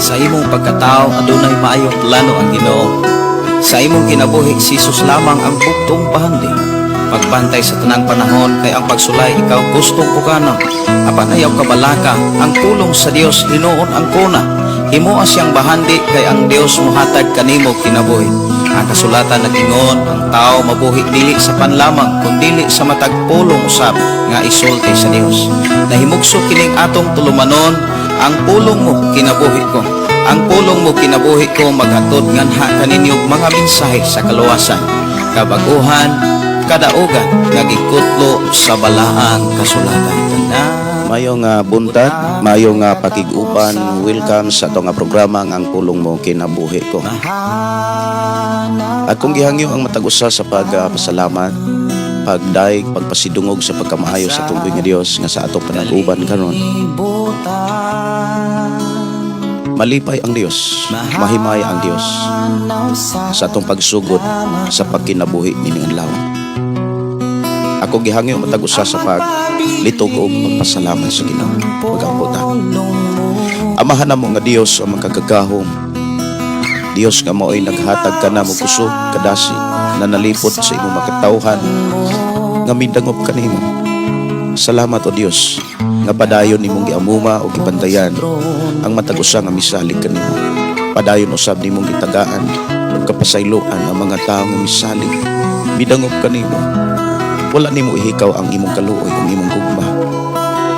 Sa imong pagkatao, adunay maayong plano ang Ginoo. Sa imong kinabuhi, si Jesus lamang ang bugtong bahandi. Pagbantay sa tanang panahon kay ang pagsulay ikaw gustong pukanon. Apan ayaw kabalaka, ang pulong sa Dios hinuon ang kuna. Himoa siyang bahandi kay ang Dios muhatag kanimo kinabuhi. Ang kasulatan nag-ingon, ang tao mabuhi dili sa panlamang kundili sa matag pulong usab nga isulti sa Dios. Nahimugso kining atong tulumanon, ang pulong mo kinabuhi ko. Ang pulong mo kinabuhi ko maghatod nganha kaninyo mga mensahe sa kaluwasan, kabaguhan, kadaugan nga gikutlo sa balaang kasulatan. Tanan. Maayong buntag, maayong pakig-uban, welcome sa ato nga programa nga Ang Pulong Mo Kinabuhi Ko. At kung gihangyo ang matag usa sa pagpasalamat, pagdayeg, pagpasidungog sa pagkamaayo sa tungkoy nga Dios nga sa atong panag-uban karon. Malipay ang Dios, mahimay ang Dios sa atong pagsugod sa pagkinabuhi nining adlaw. Ako gihangyo matag usa sa paglitog og pagpasalamat sa Ginoo. Magampo ta. Amahan namo nga Dios ang makagagahom. Dios nga mao'y naghatag kanamo kusog, kadasi na nalipot sa imong makatawhan nga midangop kanimo. Salamat, o Dios, nga padayon nimong giamuma o gibantayan ang matag usa nga misalig kanimo. Padayon usab nimong gitagaan ug kapasayloan ang mga tawo nga misalig, midangop kanimo. Wala nimo ihikaw ang imong kaluoy, ang imong gugma,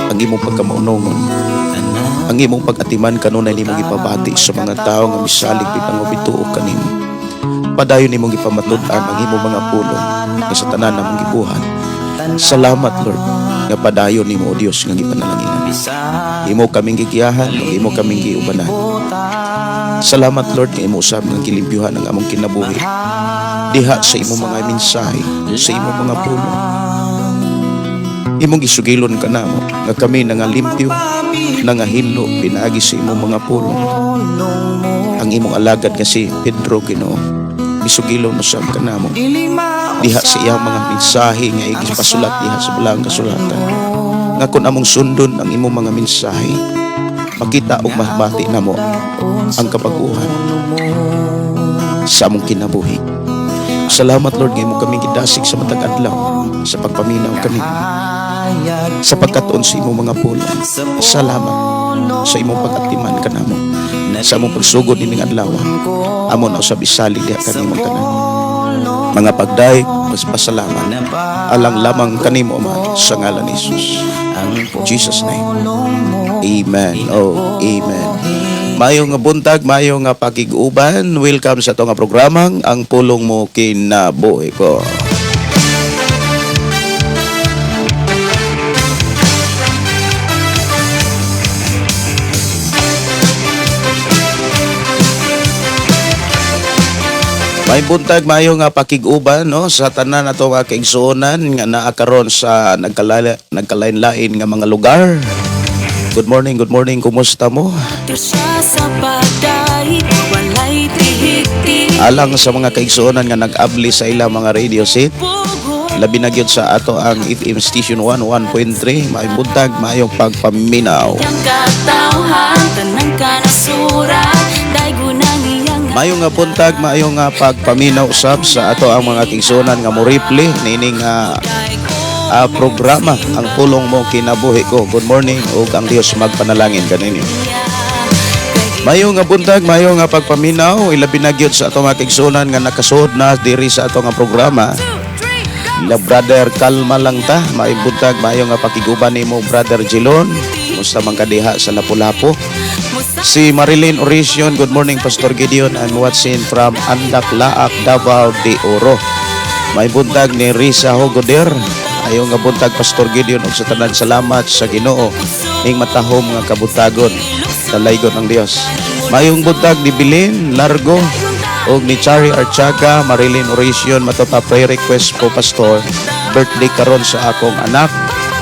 ang imong pagkamaunongon, ang imong pag-atiman kanunay nimong ipabati sa mga tawo nga misalig, midangop, mituo kanimo. Padayon nimong ipamatud-an ang imong mga pulong nga sa tanan namong gibuhat. Salamat, Lord, nga padayon nimo, O Dios, nga gipanalanginan. Imo kaming gigiyahan ug imo kaming giubanan. Salamat, Lord, nga imo usab nga gilimpyuhan ang among kinabuhi diha sa imong mga mensahe, sa imong mga pulong. Imong gisugilon kanamo nga kami nangalimpyo, nangahinlo pinaagi sa imong mga pulong. Ang imong alagad nga si Pedro, Ginoo, gisugilon usab kanamo diha sa iyang mga mensahe nga igipasulat diha sa balaang kasulatan. Nga kung among sundon ang imong mga mensahe, makita ug mabati namo ang kabaguhan sa among kinabuhi. Salamat, Lord, nga imo kami gidasig sa matag adlaw sa pagpaminaw kanimo, sa pagkatuon sa imong mga pulong. Salamat sa imong pag-atiman kanamo. Sa among pagsugod ining adlaw, amo na usab isalig diha kanimong tanan. Mga pagdayeg, pasalamat alang lamang kanimo, Ama, sa ngalan ni Jesus. In Jesus' name. Amen. Oh, amen. Maayong nga buntag, maayong nga pakig-uban. Welcome sa ato nga programang Ang Pulong Mo Kinabuhi Ko. May buntag, mayo nga pakig-uban, no, sa tanan ato nga kaigsuonan nga naa karon sa nagkalain-lain nga mga lugar. Good morning, good morning. Kumusta mo? Siya sa pagdahig, walay tihik-tihik. Alang sa mga kaigsuonan nga nag-abli sa ilang mga radio set, labi na gyud sa ato ang FM Station 101.3, maayong buntag, maayong pagpaminaw. Ang katawhan, tanang kanasura, daygo nang iyang Maayong nga buntag, maayong nga pagpaminaw usab sa ato ang mga kaigsuonan nga mo replay nining programa Ang Pulong Mo Kinabuhi Ko. Good morning ug ang Dios magpanalangin kaninyo. Maayong nga buntag, maayong nga pagpaminaw, ilabi na gyud sa ato mga kaigsuonan nga nakasuod na diri sa ato nga programa. La brother, kalma lang ta. Maayong buntag, maayong nga pakiguban nimo, Brother Jilon. Musta man ka diha sa Lapu-Lapu? Si Marilyn Orision, good morning, Pastor Gideon. I'm watching from Andak Laak, Davao de Oro. May buntag ni Risa Hogoder. Ayo nga buntag, Pastor Gideon, ug sa tanan, salamat sa Ginoo ning matahom nga kabuntagon. Dalaygon ang Dios. Mayong buntag ni Bilin Largo ug ni Chari Archaga, Marilyn Orision, matopa prayer request po, Pastor. Birthday karon sa akong anak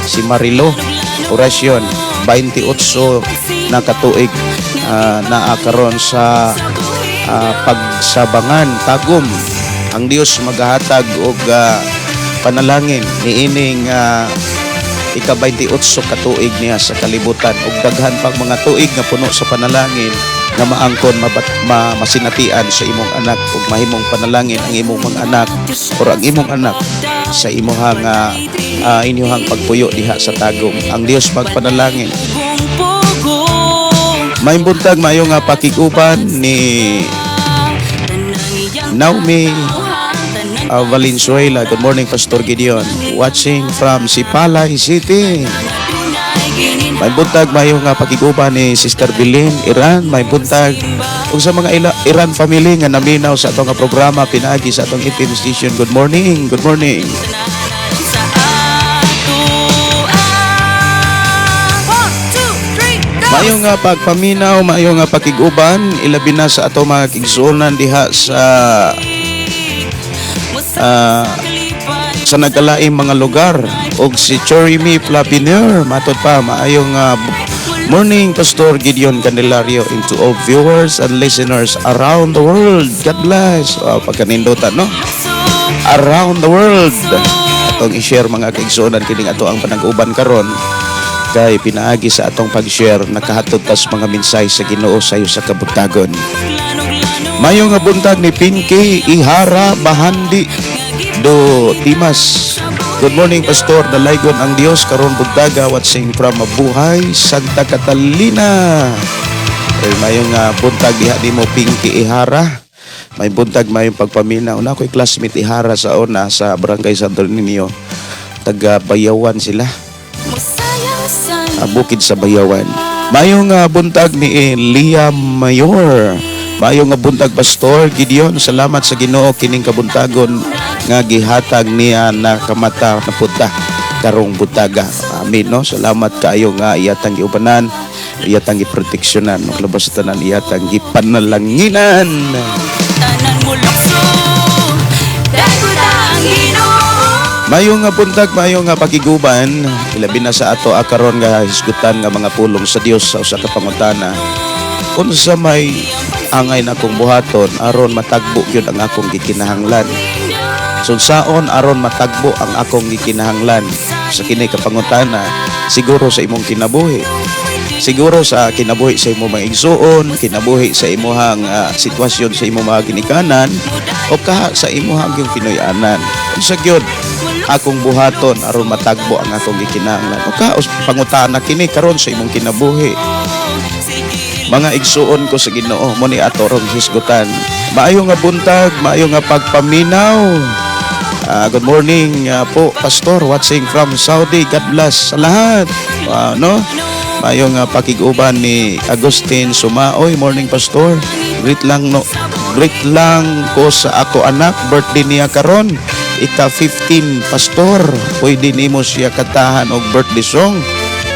si Marilo Oracion, 28 na katuig, naa karon sa pagsabangan Tagum. Ang Dios maghahatag og panalangin niining ika 28 katuig niya sa kalibutan ug daghan pang mga tuig nga puno sa panalangin. Nga maangkon masinatian sa imong anak ug mahimong panalangin ang imong mga anak or ang imong anak sa imuhang inyuhang pagpuyo diha sa Tagum. Ang Dios magpanalangin. Maayong buntag, maayo nga pakiguban ni Naomi Valenzuela. Good morning, Pastor Gideon. Watching from Sipalay City. May buntag, maayo nga pakiguban ni Sister Bilin Iran. May buntag ug sa mga Iran family nga naminaw sa atong nga programa pinaagi sa atong FM station. Good morning, good morning. Sa atoa. One, two, three, go! Maayo nga pagpaminaw, maayo nga pakiguban, ilabi na sa atong mga kigsuonan diha sa nagkalaing mga lugar og si Cheremy Flapiner, matod pa, maayong morning, Pastor Gideon Candelario, and to all viewers and listeners around the world. God bless. Oh, pagkanindutan, no? Around the world, atong i-share, mga kaigsuonan, kining ato ang panag-uban karon kay pinaagi sa atong pag-share nakahatod tas mga mensahe sa Ginoo sayo sa kabuntagon. Mayo nga buntag ni Pinky Ihara Bahandi do Timas. Good morning, Pastor. Dalaygon ang Dios karon buntaga, watching from Mabuhay, Santa Catalina. Ay, mayo nga buntag diha nimo, Pinky Ihara. May buntag, may pagpaminaw. Na ako'y classmate Ihara sa una sa Barangay Santo Niño. Taga Bayawan sila. Bukid sa Bayawan. Mayong buntag ni Elia Mayor. Mayong nga buntag, Pastor Gideon. Salamat sa Ginoo kining kabuntagon nga gihatag niya na kamata na punta karong buntaga. Amen, no. Salamat kaayo nga iyatang giubanan, iyatang giproteksyonan, ug labas sa tanan, iyatang gipanalanginan. Tanan mo lukso, dagota ang Ginoo. Mayo nga buntag, mayo nga pakiguban, ilabi na sa ato akaron nga hisgutan nga mga pulong sa Dios sa usa ka pangutana. Unsa may angay na akong buhaton aron matagbo gyud ang akong gikinahanglan? Sunsaon aron matagbo ang akong gikinahanglan? Sa kini ka pangutana, siguro sa imong kinabuhi. Siguro sa kinabuhi sa imong mga igsuon, kinabuhi sa imuhang sitwasyon sa imong mga ginikanan, o kaha sa imuhang yung Pinoy-anan. Unsa gyud akong buhaton aron matagbo ang akong gikinahanglan? O kaha pangutana kini karon sa imong kinabuhi. Mga igsuon ko sa Ginoo, mo ni ato rong hisgutan. Maayo nga buntag, maayo nga pagpaminaw. Good morning po, Pastor, watching from Saudi. God bless sa lahat. No? Maayo nga pakig-uban ni Agustin Sumaoy. Morning, Pastor. Greet lang, no. Greet lang ko sa ako anak, birthday niya karon. Ika 15, Pastor. Pwede nimo siya kantahan og birthday song.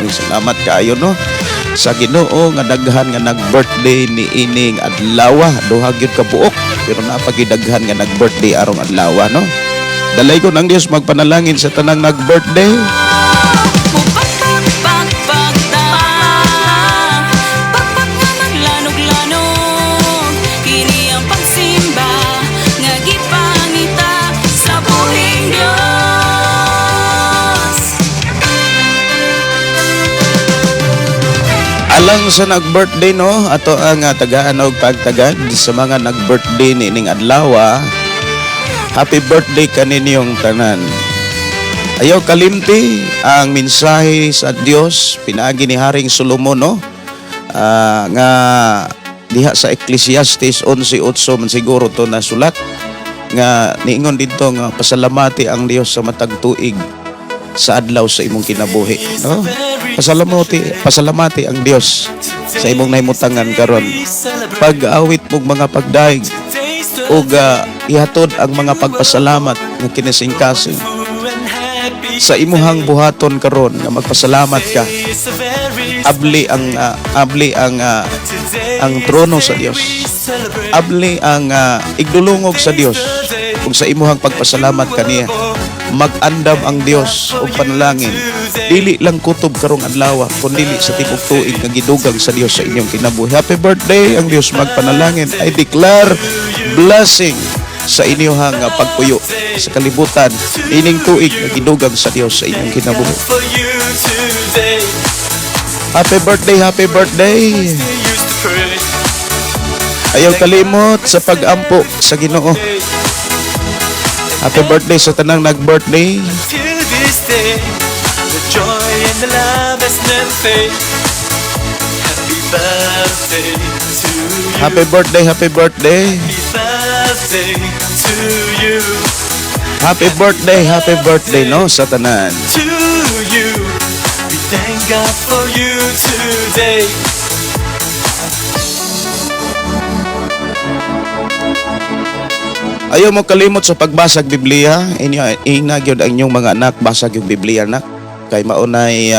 Ay, salamat kaayo, no, sa Ginoo nga daghan nga nag-birthday ni ining adlaw, duha gyud ka buok, pero napagidaghan nga nag-birthday arong adlaw, no? Dalaygon ang Dios magpanalangin sa tanang nag-birthday. Mupakpakpakta, pakpak nga maglanog-lanog. Kini ang pagsimba nga gipangita sa buhing Dios. Alang sa nag-birthday, no, ato ang tagaan og pagtagad sa mga nag-birthday ni ining adlaw. Happy birthday kaninyong tanan. Ayaw kalimti ang mensahe sa Dios pinaagi ni Haring Solomon, no? Nga diha sa Ecclesiastes 11:8 man siguro to nasulat, nga niingon didto nga pasalamati ang Dios sa matag tuig sa adlaw sa imong kinabuhi, no? Pasalamati, pasalamati ang Dios sa imong nahimutangan karon. Pag-awit mong mga pagdaig ug ihatod ang mga pagpasalamat nga kinasingkasing sa imuhang buhaton karon nga magpasalamat ka, abli ang trono sa Dios, abli ang igdulungog sa Dios ug sa imuhang pagpasalamat kaniya, mag-andam ang Dios og panalangin, dili lang kutob karong adlaw kun dili sa tibok tuig nga gidugang sa Dios sa inyong kinabuhi. Happy birthday! Ang Dios magpanalangin. I declare blessing sa inyong pagpuyo sa kalibutan ining tuig nga gidugang sa Dios sa inyong kinabuhi. For you today. Happy birthday, happy birthday! They used to pray. Ayaw kalimot sa pag-ampo sa Ginoo. Happy birthday sa tanang nag-birthday. Till this day, the joy and the love has never fade. Happy birthday to you. Happy birthday, happy birthday. Happy birthday to you. Happy birthday, happy birthday, no, sa tanan. To you. We thank God for you today. Ayaw mo kalimot sa pagbasag Biblia. Inyo ina gyud ang inyong mga anak, basag yung Biblia, anak. Kay maunay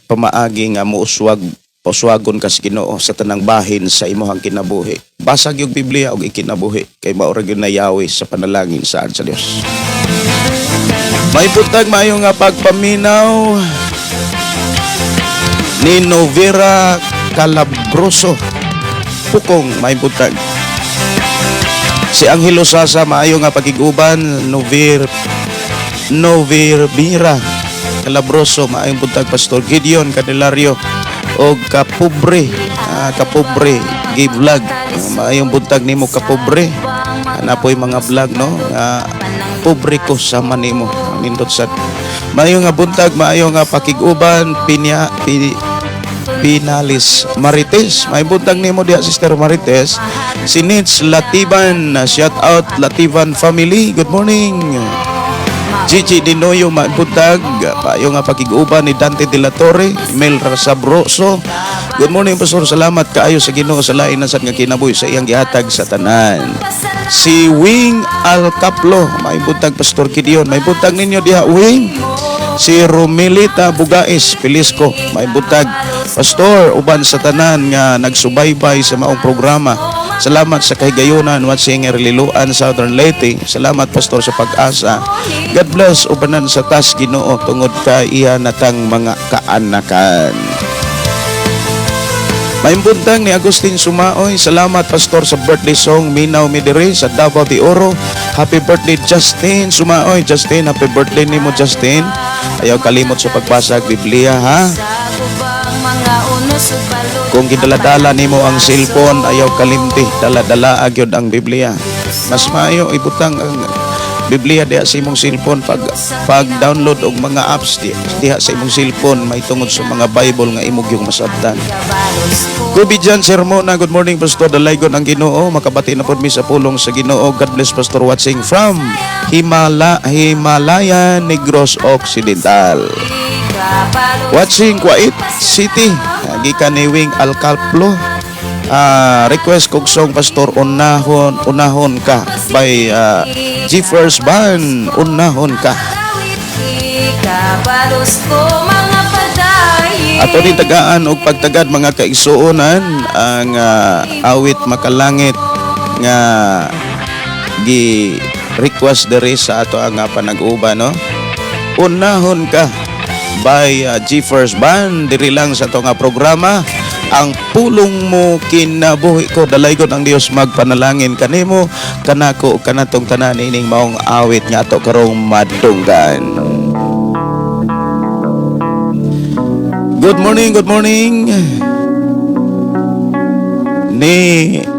pamaagi nga muuswag uswagon ka sa Ginoo sa tanang bahin sa imong kinabuhi. Basag yung Biblia og ikinabuhi kay mao ra gyud na Yahweh sa panalangin saan sa Dios. May buntag, maayo nga pagpaminaw ni Novera Calabroso. Pukong, may buntag. Si Angelo Sasa, maayo nga pagiguban. Novir Mira Calabroso, maayong buntag. Pastor Gideon Candelario og Kapobre, Kapobre gay vlog. Maayong buntag nimo, Kapobre. Ana po'y mga vlog, no, nga pobre ko sama nimo. Nindot sad. Maayo nga buntag, maayo nga pakig-uban, Pinya Pi, Pinalis Marites. May buntag nimo diha, Sister Marites. Si Nits Latiban, shout out Latiban family. Good morning. Gigi Dinoyo, mabuntag. Payo nga pakig-uban ni Dante de la Torre, Mel Rasabroso. Good morning, Pastor. Salamat kaayo sa Ginoo sa lain na sad nga kinabuhi sa iyang gihatag sa tanan. Si Wing Alcaplo, may buntag, Pastor Gideon. May buntag ninyo diha, Wing. Si Romilita Bugais Pilisco, may buntag. Pastor, uban sa tanan nga nagsubaybay sa maong programa. Salamat sa kahigayunan watching Liloan, Southern Leyte. Salamat, Pastor, sa pag-asa. God bless ubanan sa tas Ginoo tungod kay iya natang mga kaanakan. May buntag ni Agustin Sumaoy. Salamat, Pastor, sa birthday song. Minaw mi diri sa Davao de Oro. Happy birthday, Justin Sumaoy. Justin, happy birthday nimo, Justin. Ayaw kalimot sa pagbasa og Biblia, ha. Kung gidaladala nimo ang cellphone, ayaw kalimti. Dala-dala gyud ang Biblia. Mas maayo ibutang ang Biblia diha sa imong cellphone, pag download og mga apps diha sa imong cellphone may tungod sa mga Bible nga imong yung masabtan. Kubijan Sermona, good morning, Pastor. Dalaygon ang Ginoo, makabati na pod mi sa pulong sa Ginoo. God bless, Pastor, watching from Himalaya, Negros Occidental. Watching Kuwait City, gikan ni Wing Alcalplo. Request kog song, Pastor, Unahon Unahon Ka by G First Band, Unahon Ka. Ato ni tagaan og pagtagad, mga kaigsuonan, ang awit Makalangit nga gi request diri sa ato ang panag-uban, no. Unahon Ka by G First Band, diri lang sa ato nga programa, Ang Pulong Mo Kinabuhi Ko. Dalaygon ang Dios, magpanalangin kanimo, kanako, kanatong tanan ining maong awit nga ato karong madunggan. Good morning, good morning. Ni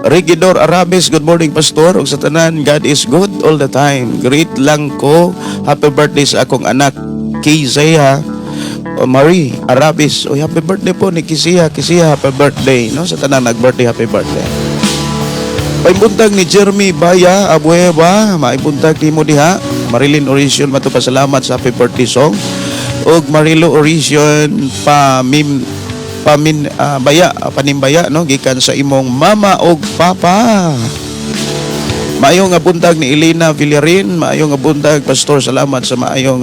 Regidor Arabes, good morning, Pastor. Ug sa tanan, God is good all the time. Greet lang ko. Happy birthday sa akong anak, Kizaya Marie Arabes. Oy, happy birthday po ni Kizia. Kizia, happy birthday. No, sa tanan nag-birthday, happy birthday. Paimbuntag ni Jeremy Baya Abueva, maibuntag nimo diha. Marilyn Orision, pasalamat sa happy birthday song. Og Marilo Orision Pamim Pamin Baya Panimbaya, no, gikan sa imong mama og papa. Maayo nga buntag ni Elena Villarin, maayo nga buntag, Pastor, salamat sa maayong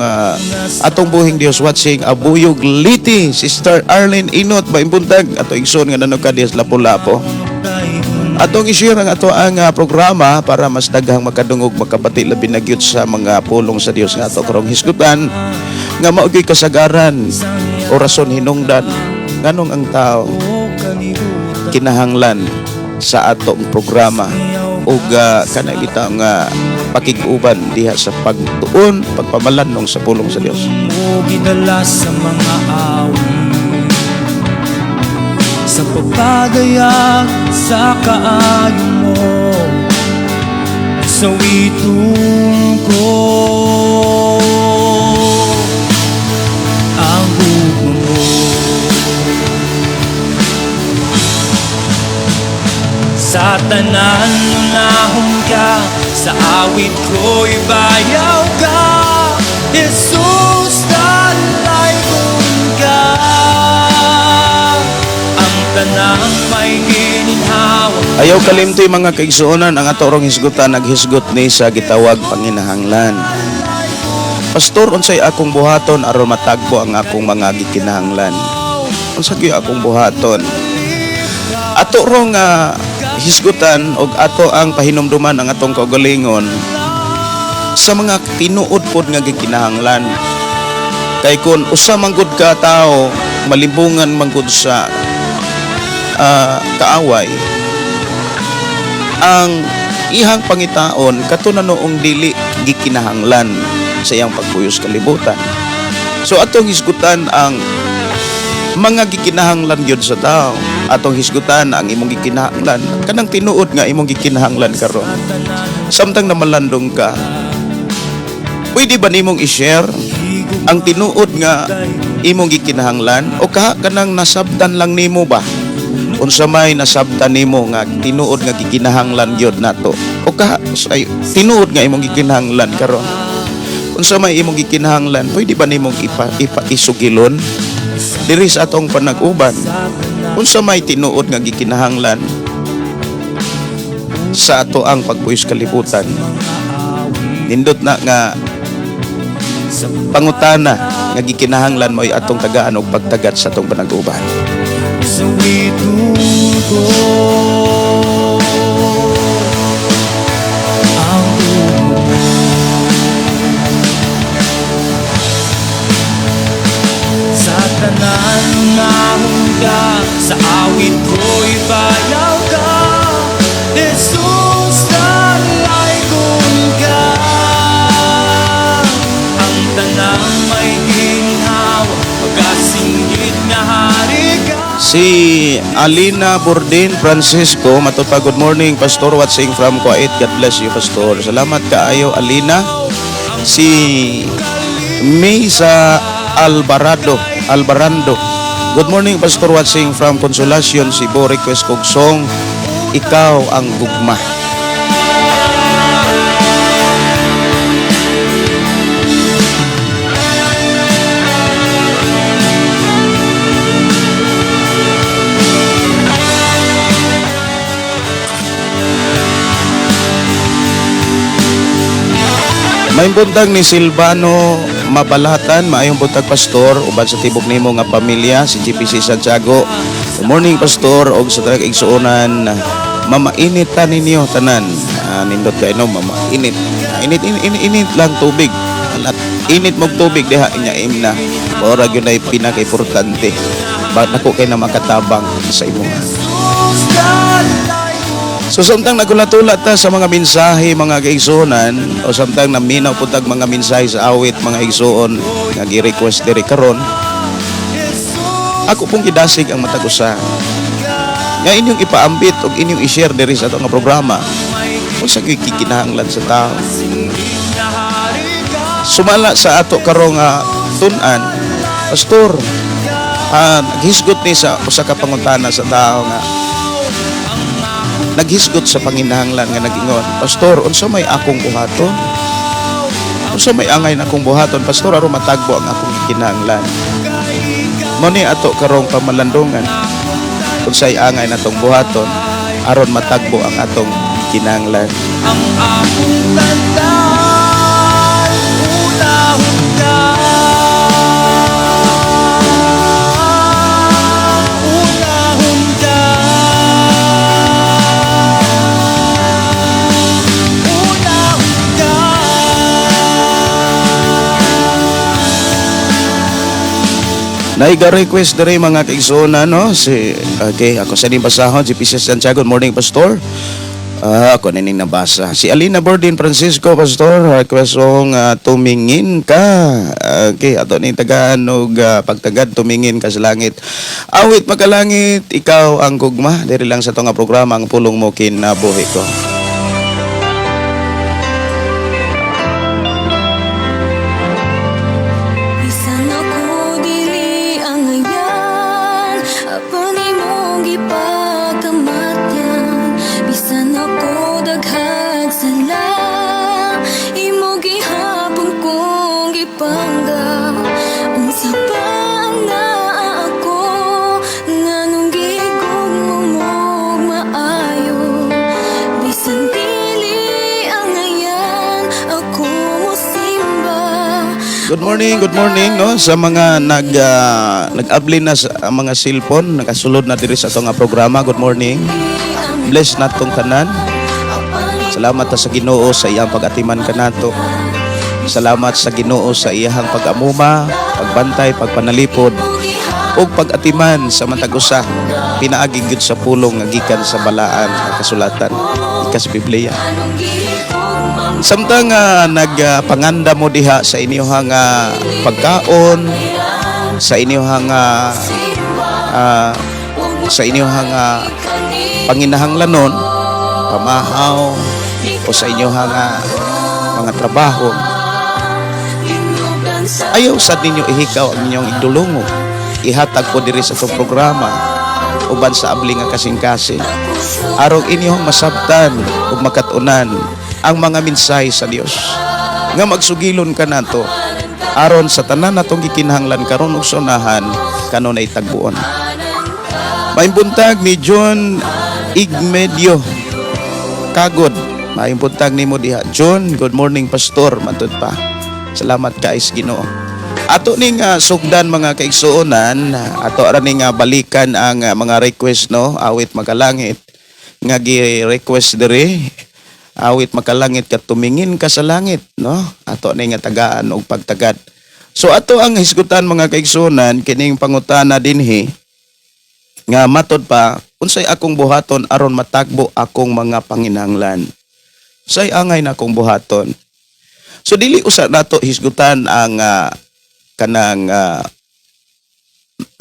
atong buhing Dios, watching Abuyog, Leyte. Sister Arlene Inot, maayong buntag, ato igsoon nga nanog ka diha sa Lapu-Lapu. Atong i-share ang ato ang programa para mas daghang makadungog, makabati, labi na gyud sa mga pulong sa Dios nga ato karong hisgutan, nga mao gyud kasagaran o rason, hinungdan nganong ang tao kinahanglan sa atong programa ug kana kita nga pakig-uban diha sa pagtuon, pagpamalandong sa pulong sa Dios. Mo gidala sa mga awit sa Sa pagpadayag sa kaayo mo, sa witong ko ang gugma mo. Sa tanan unahon ka, sa awit ko'y bayaw ka, Jesus, dalaygon ka. Ang tanang may gininhawa. Ayaw kalimtoy, mga kaigsuonan, ang ato rong hisgutan naghisgot ni sa gitawag panginahanglan. Pastor, unsay akong buhaton aron matagbo ang akong mga gikinahanglan? Unsa gyud akong buhaton? Ato rong hisgutan og ato ang pahinumduman ang atong kaugalingon sa mga tinuod pod nga gikinahanglan. Kay kun usa man gud ka tawo malimbungan man gud sa kaaway, ang ihang pangitaon kato na noong dili gikinahanglan sa iyang pagpuyos kalibutan. So atong hisgutan ang mga gikinahanglan gyud sa tao. Atong hisgutan ang imong gikinahanglan, kanang tinuod nga imong gikinahanglan karon. Samtang namalandong ka, pwede ba nimong i-share ang tinuod nga imong gikinahanglan o kaha kanang nasabtan lang nimo ba? Unsa may nasabtan nimo nga tinuod nga gikinahanglan gyud nato o kaha ay, tinuod nga imong gikinahanglan karon? Unsa may imong gikinahanglan, pwede ba nimong ipa isugilon diri sa atong panag-uban? Unsa may tinuod nga gikinahanglan sa ato ang pagbuhis kalibutan? Nindot na nga pangutana nga gikinahanglan mo'y atong tagaan og pagtagat sa atong panag-uban. Sa witong ko ang gugma mo. Sa tanan unahon ka, sa awit ko'y bayaw ka, Jesus, dalaygon ka. Ang tanang may ginhawa, pagkasinggit nga hari ka. Si Alina Bordin Francisco, matod pa, "Good morning, Pastor, watching from Kuwait. God bless you, Pastor." Salamat kaayo, Alina. Si Mesa Alvarado, Alvarando. "Good morning, Pastor, watching from Consolacion, Cebu. Request kog song, Ikaw ang Gugma." May buntag ni Silvano Mabalatan, "Maayong buntag, Pastor, uban sa tibok nimo nga pamilya," si GPC Santiago. "Good morning, Pastor, og sa tanang igsuonan, mamainit ta ninyo tanan." Ah, nindot kay no, mamainit. Ah, init, init, init, init lang tubig. Alat, init mog tubig diha inya imna. Ora gyud ay pinaka-importante. Ba nako kay na makatabang sa imuha. So samtang nagulatula ta sa mga mensahe, mga kaigsuonan, o samtang naminaw po tag mga mensahe sa awit, mga igsuon, nga gi-request diri karon, ako pong gidasig ang matag usa nga inyong ipaambit og inyong i-share diri sa atong nga programa unsa gyud gikinahanglan sa tao. Sumala sa ato karong nga tun-an, Pastor, naghisgot ni sa usa ka pangutana sa tao nga naghisgot sa panginahanglan nga nagingon, "Pastor, unsa may akong buhaton? Unsa may angay na akong buhaton, Pastor, aron matagbo ang akong kinahanglan?" Mo ni ato karong pamalandungan, unsay angay natong buhaton aron matagbo ang atong kinahanglan. Ang akong tanan, unahon ka. Unahon ka. Unahon ka. Naiga request diri, mga kaigsuonan, no, si okay, ako sa ning basahon si PC Santiago. "Good morning, Pastor. Ah, ako na ning nabasa. Si Alina Bordin Francisco, Pastor, request song, "Tumingin Ka." Okay, ato ning tagaan og pagtagad, "Tumingin Ka sa Langit." Awit makalangit, ikaw ang gugma. Diri lang sa ato nga programa, Ang Pulong Mo Kinabuhi Ko. Bisan ako dili angayan, apan imong gipakamatyan. Bisan ako daghag sala, imo gihapon kong gipangga. Unsa pa ang naa ako, nganong gigugma mo'g maayo? Bisan dili angayan, ako mosimba. Good morning, no, sa mga nag-abli na sa mga cellphone, nakasulod na diri sa ato nga programa. Good morning. Bless natong tanan. Salamat ta sa Ginoo sa iyang pag-atiman kanato. Salamat sa Ginoo sa iyang pag-amuma, pagbantay, pagpanalipod ug pag-atiman sa matag usa pinaagi gyud sa pulong nga gikan sa balaan nga kasulatan, gikan sa Biblia. Samtang nagpanganda mo diha sa inyong pagkaon, sa inyong panginahanglanon, pamahaw o sa inyong mga trabaho, ayaw sad ninyo ihikaw ang inyong igdulungo. Ihatag ko diri sa itong programa uban sa abli nga kasing-kasing aron inyong masabtan ug makatunan ang mga mensahe sa Dios nga magsugilon kanato aron sa tanan natong gikinahanglan karon ug sunahan kanunay tagbuon. Maayong buntag ni John Igmedio Kagod. Maayong buntag nimo diha, John. "Good morning, Pastor," matud pa. Salamat kay sa Ginoo. Ato ning sugdan, mga kaigsuonan, ato ra ning balikan ang mga request, no, Awit Makalangit nga gi-request diri. Awit Makalangit ka, "Tumingin Ka sa Langit," no. Ato ning nga tagaan og pagtagad. So ato ang hisgutan, mga kaigsuonan, kining pangutana dinhi nga matod pa, unsay akong buhaton aron matagbo akong mga panginahanglan? Unsay angay na akong buhaton? So dili usa nato hisgutan ang kanang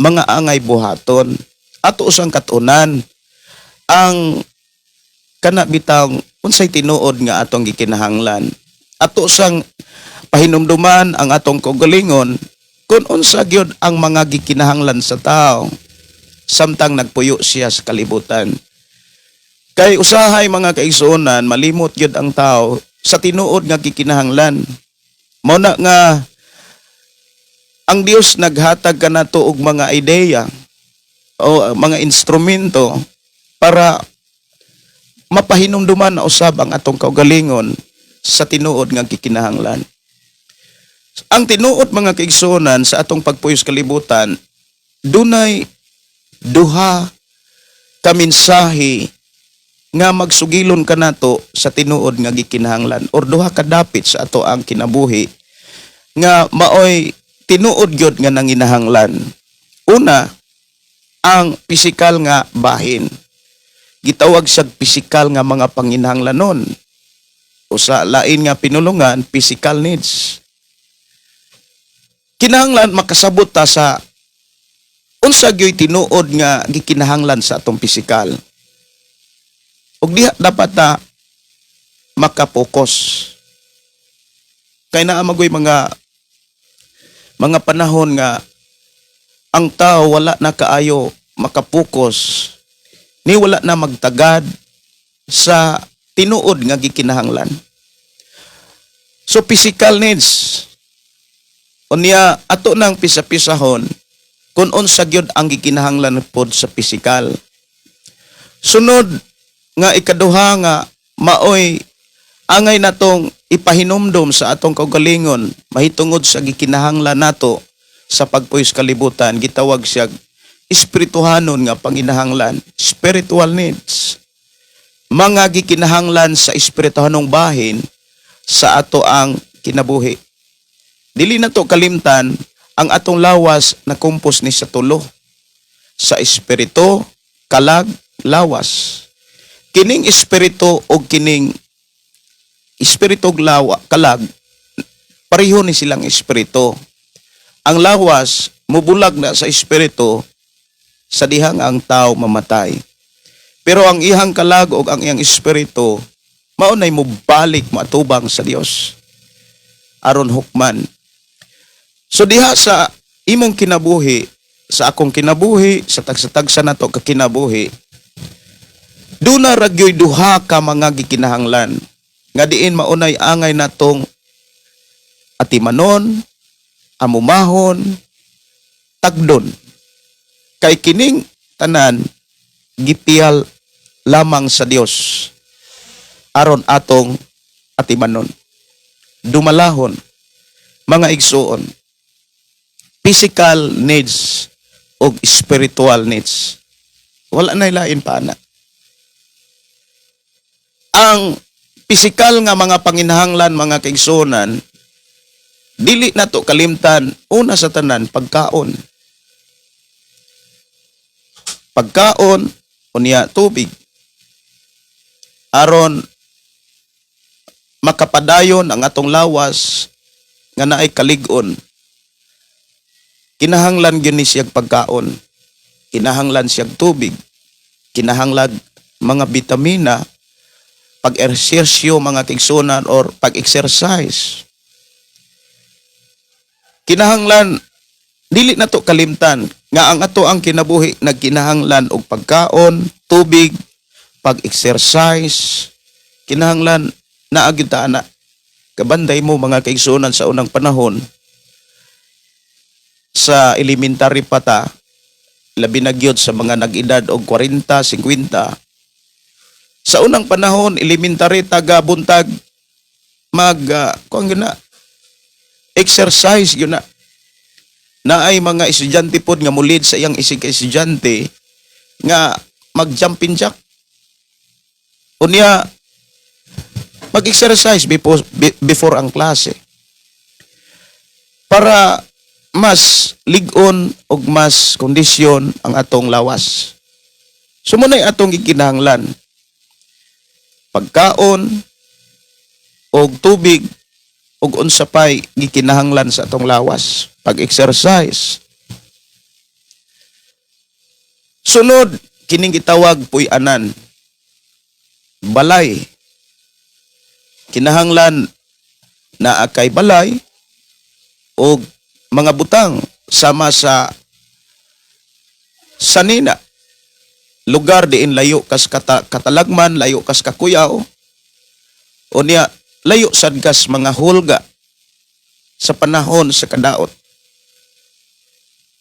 mga angay buhaton. Ato usang katunan ang kana bitang unsay tinuod nga atong gikinahanglan. Ato usang pahinumduman ang atong kaugalingon kung unsa gyud ang mga gikinahanglan sa tao samtang nagpuyo siya sa kalibutan. Kay usahay, mga kaigsuonan, malimot gyud ang tao sa tinuod nga gikinahanglan. Mao na nga ang Dios naghatag kanato og mga ideya o mga instrumento para mapahinumduman na usab ang atong kaugalingon sa tinuod nga gikinahanglan. Ang tinuod, mga kaigsuonan, sa atong pagpuyo sa kalibutan, dunay duha ka mensahe nga magsugilon kanato sa tinuod nga gikinahanglan or duha ka dapit sa ato ang kinabuhi nga maoy tinuod gyud nga nanginahanglan. Una, ang pisikal nga bahin. Gitawag siya pisikal nga mga panginahanglanon. O sa lain nga pinulungan, physical needs. Kinahanglan makasabot ta sa unsa gyoy tinuod nga gikinahanglan sa atong pisikal. Ug diha dapat ta makapokus. Kay naa magoy mga panahon nga ang tao wala na kaayo makapokus ni wala na magtagad sa tinuod nga gikinahanglan. So physical needs. Unya ato nang pisa-pisahon kung unsa gyud ang gikinahanglan pod sa pisikal. Sunod nga ikaduha nga maoy angay natong ipahinumdom sa atong kaugalingon mahitungod sa gikinahanglan nato sa pagpuyo sa kalibutan, gitawag siya espirituhanon nga panginahanglan, spiritual needs. Mga gikinahanglan sa espirituhanong bahin sa ato ang kinabuhi. Dili na to kalimtan ang atong lawas na kumpos ni sa tulo: sa espiritu, kalag, lawas. Kining espiritu o kining espiritu og lawa, kalag, pareho ni silang espiritu. Ang lawas mubulag na sa espiritu sa dihang ang tao mamatay. Pero ang iyang kalag og ang iyang espiritu mao nay mobalik, moatubang sa Dios aron hukman. So diha sa imong kinabuhi, sa akong kinabuhi, sa tagsa-tagsa nato ka kinabuhi, duna ra gyoy duha ka mga gikinahanglan nga diin maunay angay natong atimanon, amumahon, tagdon. Kay kining tanan gipiyal lamang sa Dios aron atong atimanon. Dumalahon, mga igsuon, physical needs o spiritual needs. Wala na lain pa na. Ang pisikal nga mga panginahanglan, mga kaigsuonan, dili nato kalimtan, una sa tanan, pagkaon. Pagkaon, unya tubig. Aron makapadayon ang atong lawas nga naay kalig-on. Kinahanglan gyud ni siyag pagkaon. Kinahanglan siyag tubig. Kinahanglan mga bitamina, pag-ehersisyo, mga kaigsuonan, or pag-exercise. Kinahanglan dili nato kalimtan nga ang ato ang kinabuhi nagkinahanglan og pagkaon, tubig, pag-exercise. Kinahanglan naa gyud ta ana. Kabanday mo, mga kaigsuonan, sa unang panahon sa elementary pa ta, labi na gyud sa mga nag-edad og 40, 50. Sa unang panahon, elementary, taga buntag, mag kuan gyud na, exercise gyud na. Naay mga estudyante pod nga mulid sa iyang isig ka estudyante nga mag-jumping jack. Unya mag-exercise before ang klase para mas lig-on ug mas kondisyon ang atong lawas. So mao nay atong gikinahanglan. Pagkaon og tubig ug unsa pay gikinahanglan sa atong lawas, pag-exercise. Sunod, kining gitawag puy-anan. Balay. Kinahanglan naa kay balay og mga butang sama sa sanina. Lugar diin layo kas katalagman, layo kas kakuyaw. Unya layo sad kas mga hulga sa panahon sa kadaot.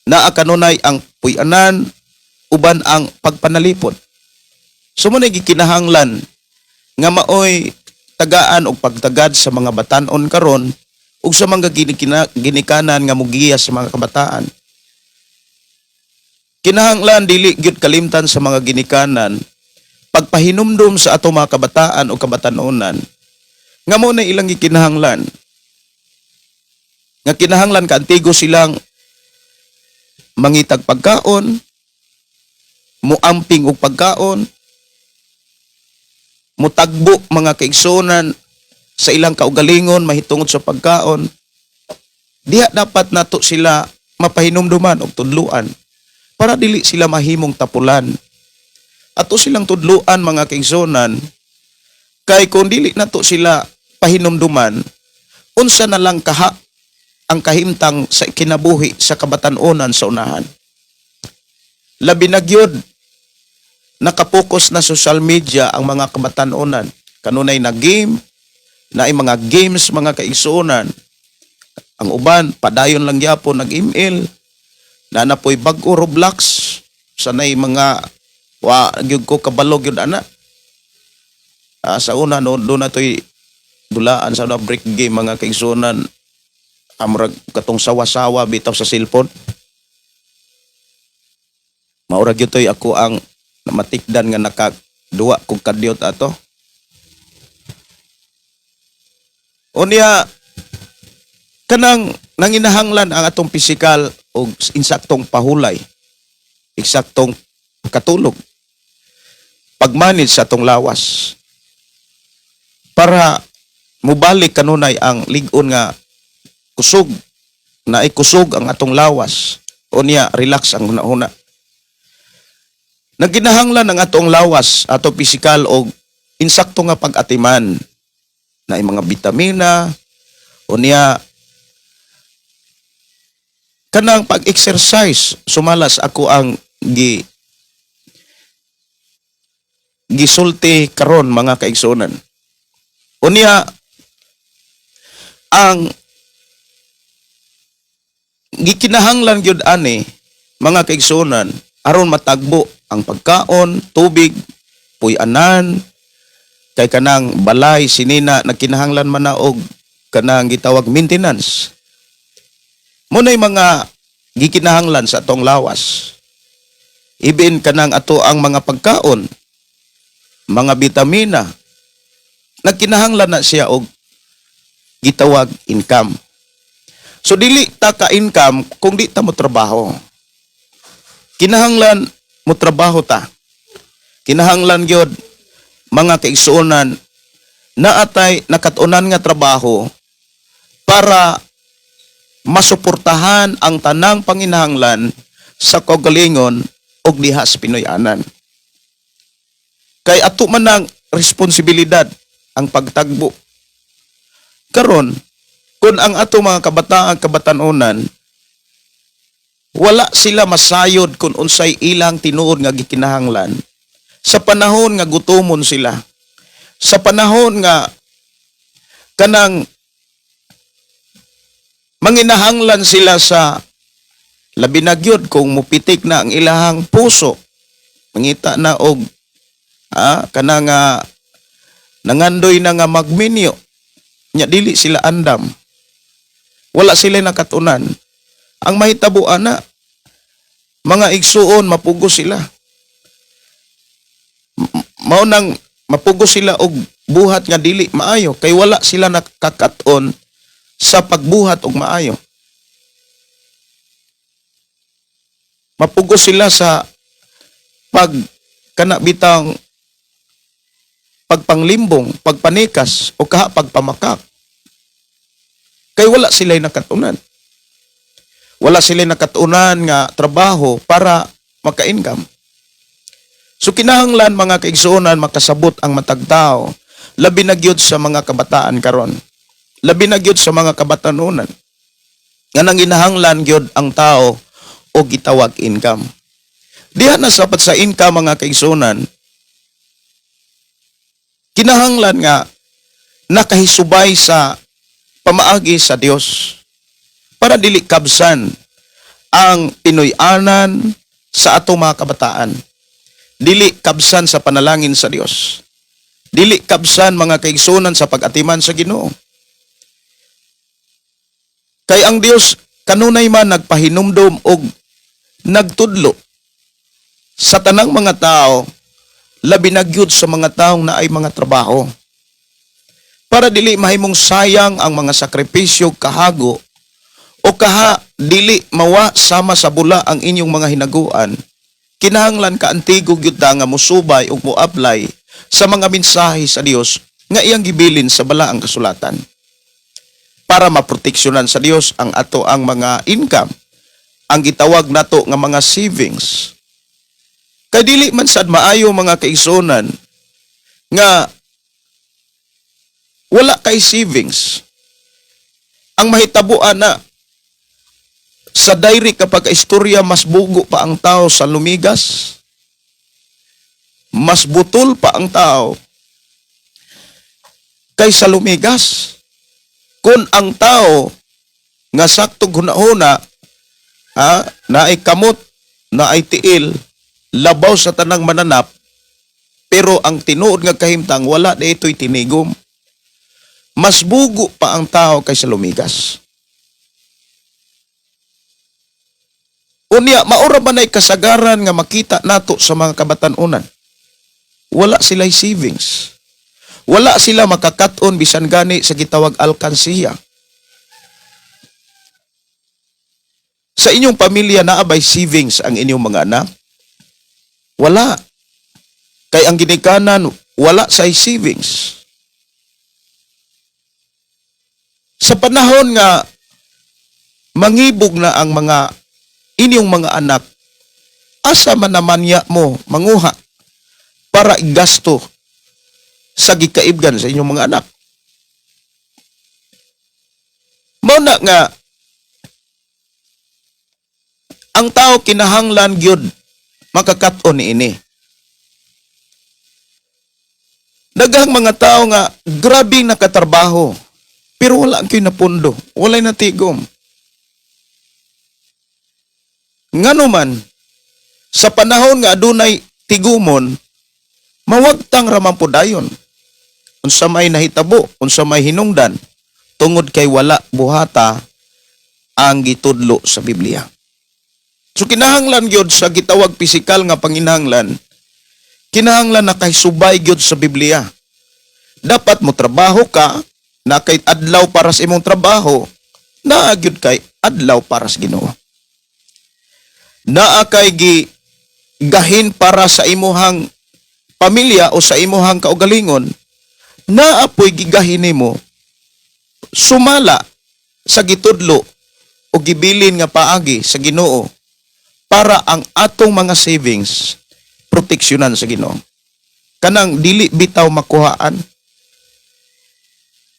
Naa kanunay ang puy-anan uban ang pagpanalipod. So mao gikinahanglan nga maoy tagaan og pagtagad sa mga batan-on karon ug sa mga ginikanan nga mugiya sa mga kabataan. Kinahanglan dili gyud kalimtan sa mga ginikanan pagpahinumdum sa ato mga kabataan o kabatan-onan nga mao na ilang gikinahanglan, nga kinahanglan kaantigo silang mangitag pagkaon, muamping og pagkaon, mutagbo, mga kaigsuonan, sa ilang kaugalingon mahitungod sa pagkaon. Diha dapat nato sila mapahinumduman og tudluan para dili sila mahimong tapulan. Ato silang tudluan, mga kaigsuonan, kay kung dili nato sila pahinumduman, unsa na lang kaha ang kahimtang sa kinabuhi sa kabatan-onan sa unahan? Labi na gyud nakapokus na social media ang mga kabatan-onan. Kanunay na game, na mga games, mga kaigsuonan. Ang uban, padayon lang gyapon nag-ML. Na napoy bag-o, Roblox. Sanay mga wa gyud ko kabalo gyud ana. Sa una no, do na to'y dulaan sa una, brick game, mga kaigsuonan. Amrag katong sawa-sawa bitaw sa cellphone. Maura gyud to'y ako ang namatikdan nga nakaduwa kog kadyot ato. Unya kanang nanginahanglan ang atong pisikal og insaktong pahulay, eksaktong katulog. Pagmanage sa atong lawas para mubalik kanunay ang lig-on nga kusog na kusog ang atong lawas, unya relax ang hunahuna. Nagkinahanglan ang atong lawas, ato pisikal, og insakto nga pag-atiman na mga bitamina, unya kanang pag-exercise sumalas ako ang gisulti karon, mga kaigsuonan. Unya ang gikinahanglan gyud ani, mga kaigsuonan, aron matagbo ang pagkaon, tubig, puy-anan, kay kanang balay sinina nagkinahanglan man na og kanang gitawag maintenance. Mao nay mga gikinahanglan sa atong lawas. Ibin kanang ato ang mga pagkaon, mga bitamina, nagkinahanglan na siya og gitawag income. So dili ta ka income kung di ta mo trabaho. Kinahanglan mo trabaho ta. Kinahanglan gyud, mga kaigsuonan, naatay nakat-unan nga trabaho para masuportahan ang tanang panginahanglan sa kaugalingon og diha sa Pinoyanan. Kay ato man ang responsibilidad ang pagtagbo. Karon, kung ang ato mga kabataan, kabatanunan, wala sila masayod kung unsay ilang tinuod nga gikinahanglan sa panahon nga gutomon sila, sa panahon nga kanang manginahanglan sila sa labi na gyud kung mupitik na ang ilahang puso, mangita na og kanang nangandoy na nga magminyo nya dili sila andam, wala sila nakatunan, ang mahitabo ana, mga igsuon, mapugos sila. Mao nang mapugos sila og buhat nga dili maayo kay wala sila nakakaton sa pagbuhat og maayo. Mapugos sila sa pag kana bitang pagpanglimbong, pagpanikas o kaha pagpamakak. Kay wala sila nakatunan. Wala sila nakatunan nga trabaho para maka-income. So kinahanglan, mga kaigsuonan, makasabot ang matag tao, labi na gyud sa mga kabataan karon. Labi na gyud sa mga kabatanunan. Nga nanginahanglan gyud ang tao og gitawag income. Diha na sapat sa income, mga kaigsuonan, kinahanglan nga nakahisubay sa pamaagi sa Dios para dili kabsan ang Pinoy-anan sa atong mga kabataan. Dili kabsan sa panalangin sa Dios. Dili kabsan, mga kaigsunan, sa pag-atiman sa Ginoo. Kay ang Dios kanunay man nagpahinumdom og nagtudlo sa tanang mga tao, labi na gyud sa mga taong naay mga trabaho. Para dili mahimong sayang ang mga sakripisyo, kahago o kaha dili mawa sama sa bula ang inyong mga hinaguan, kinahanglan kaantigo gyud ta nga musubay ug mo-apply sa mga mensahe sa Dios nga iyang gibilin sa balaang kasulatan para maproteksyonan sa Dios ang ato ang mga income, ang gitawag nato nga mga savings. Kay dili man sad maayo, mga kaigsuonan, nga wala kay savings. Ang mahitabuan na sa diary kapag istorya, mas bugo pa ang tao sa lumigas. Mas butol pa ang tao kaysa lumigas. Kung ang tao nga saktog hunahuna, naay kamot, naay tiil, labaw sa tanang mananap, pero ang tinuod nga kahimtang wala na ito'y tinigom. Mas bugo pa ang tao kaysa lumigas. Unya, maura ba na'y kasagaran nga makita nato sa mga kabatanunan? Wala sila'y savings. Wala sila makakaton bisan gani sa gitawag alkansiya. Sa inyong pamilya, naa bay savings ang inyong mga anak? Wala. Kay ang ginikanan wala sa savings. Sa panahon nga mangibog na ang mga inyong mga anak, asa man naman ya mo manguha para igasto sa gikaibgan sa inyong mga anak? Mao na nga ang tao kinahanglan gyud makakat-on niini. Daghang mga tao nga grabe nakatrabaho pero wala kay napundo, walay natigom. Ngano man sa panahon nga adunay tigumon, mawagtang ra man pud dayon. Unsa may nahitabo, unsa may hinungdan, tungod kay wala buhata ang gitudlo sa Biblia. So kinahanglan gyud sa gitawag pisikal nga panginahanglan, kinahanglan na kay subay gyud sa Biblia. Dapat mo trabaho ka, na kay adlaw para sa imong trabaho, naa gyud kay adlaw para sa Ginoo. Naa kay gi gahin para sa imuhang pamilya o sa imuhang kaugalingon, naa po'y gigahin nimo sumala sa gitudlo o gibilin nga paagi sa Ginoo para ang atong mga savings proteksyonan sa Ginoo. Kanang dili bitaw makuhaan.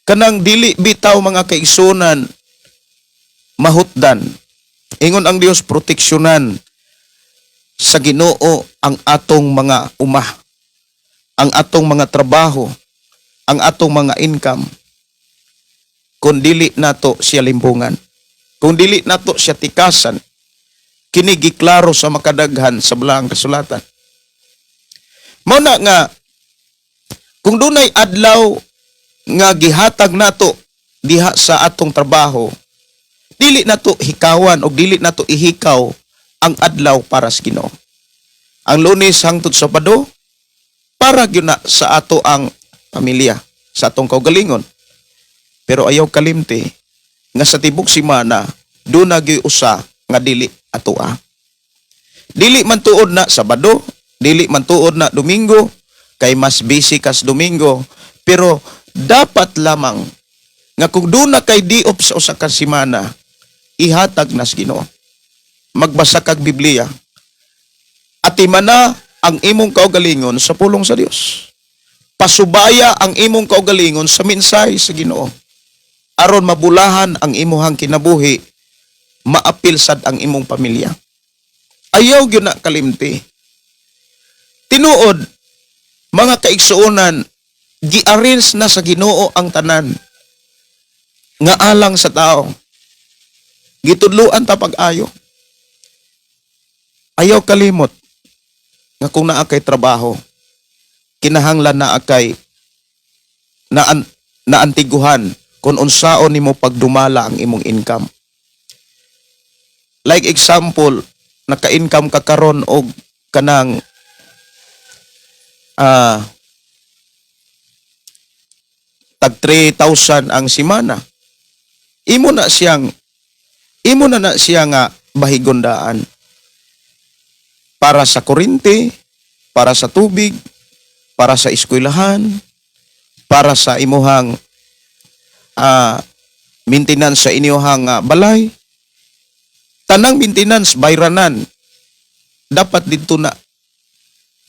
Kanang dili bitaw, mga kaigsunan, mahutdan. Ingon ang Dios, proteksyonan sa Ginoo ang atong mga umah, ang atong mga trabaho, ang atong mga income. Kung dili nato siya limbungan, kung dili nato siya tikasan, kini giklaro sa makadaghan sa Balaang Kasulatan. Mao na nga kung dunay adlaw nga gihatag nato diha sa atong trabaho, dili nato hikawan o dili nato ihikaw ang adlaw para sa Ginoo. Ang Lunes hangtod Sabado para gyud na sa ato ang pamilya, sa atong kaugalingon. Pero ayaw kalimti nga sa tibok simana duna gyud usa nga dili atoa. Dili man tuod na Sabado, dili man tuod na Domingo, kay mas busy kas Domingo, pero dapat lamang nga kung duna kay day off sa usa ka semana, ihatag na sa Ginoo. Magbasa kag Biblia. Atimana ang imong kaugalingon sa pulong sa Dios. Pasubaya ang imong kaugalingon sa mensahe sa Ginoo. Aron mabulahan ang imuhang kinabuhi, maapil sad ang imong pamilya. Ayaw gyud na kalimti. Tinuod, mga kaigsuonan, gi-arrange na sa Ginoo ang tanan nga alang sa tao. Gitudluan ta pag-ayo. Ayaw kalimot nga kung naa kay trabaho, kinahanglan naa kay naantiguhan kung unsaon nimo pagdumala ang imong income. Like example, naka-income ka karon og kanang tag 3,000 ang simana. Imo na na siya nga bahigondaan para sa kuryente, para sa tubig, para sa eskwelahan, para sa imuhang maintenance sa inyuhang balay. Tanang maintenance bayranan dapat dito na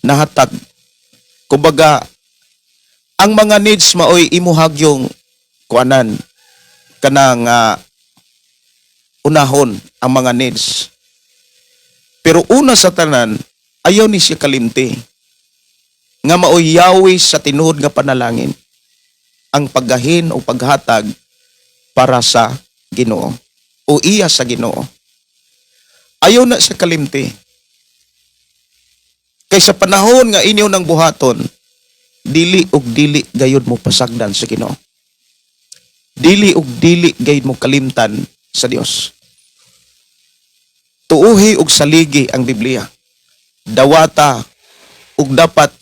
nahatag. Kumbaga, ang mga needs maoy imuhag yung kuanan, kanang unahon ang mga needs. Pero una sa tanan, ayaw ni siya kalimti nga maoy yawi sa tinuod nga panalangin ang paggahin o paghatag para sa Ginoo o iya sa Ginoo. Ayaw na siya kalimti. Kay sa panahon nga inyo ng buhaton, dili og dili gayud mo pasagdan sa Ginoo. Dili og dili gayud mo kalimtan sa Dios. Tuuhi og saligi ang Biblia. Dawata ug dapat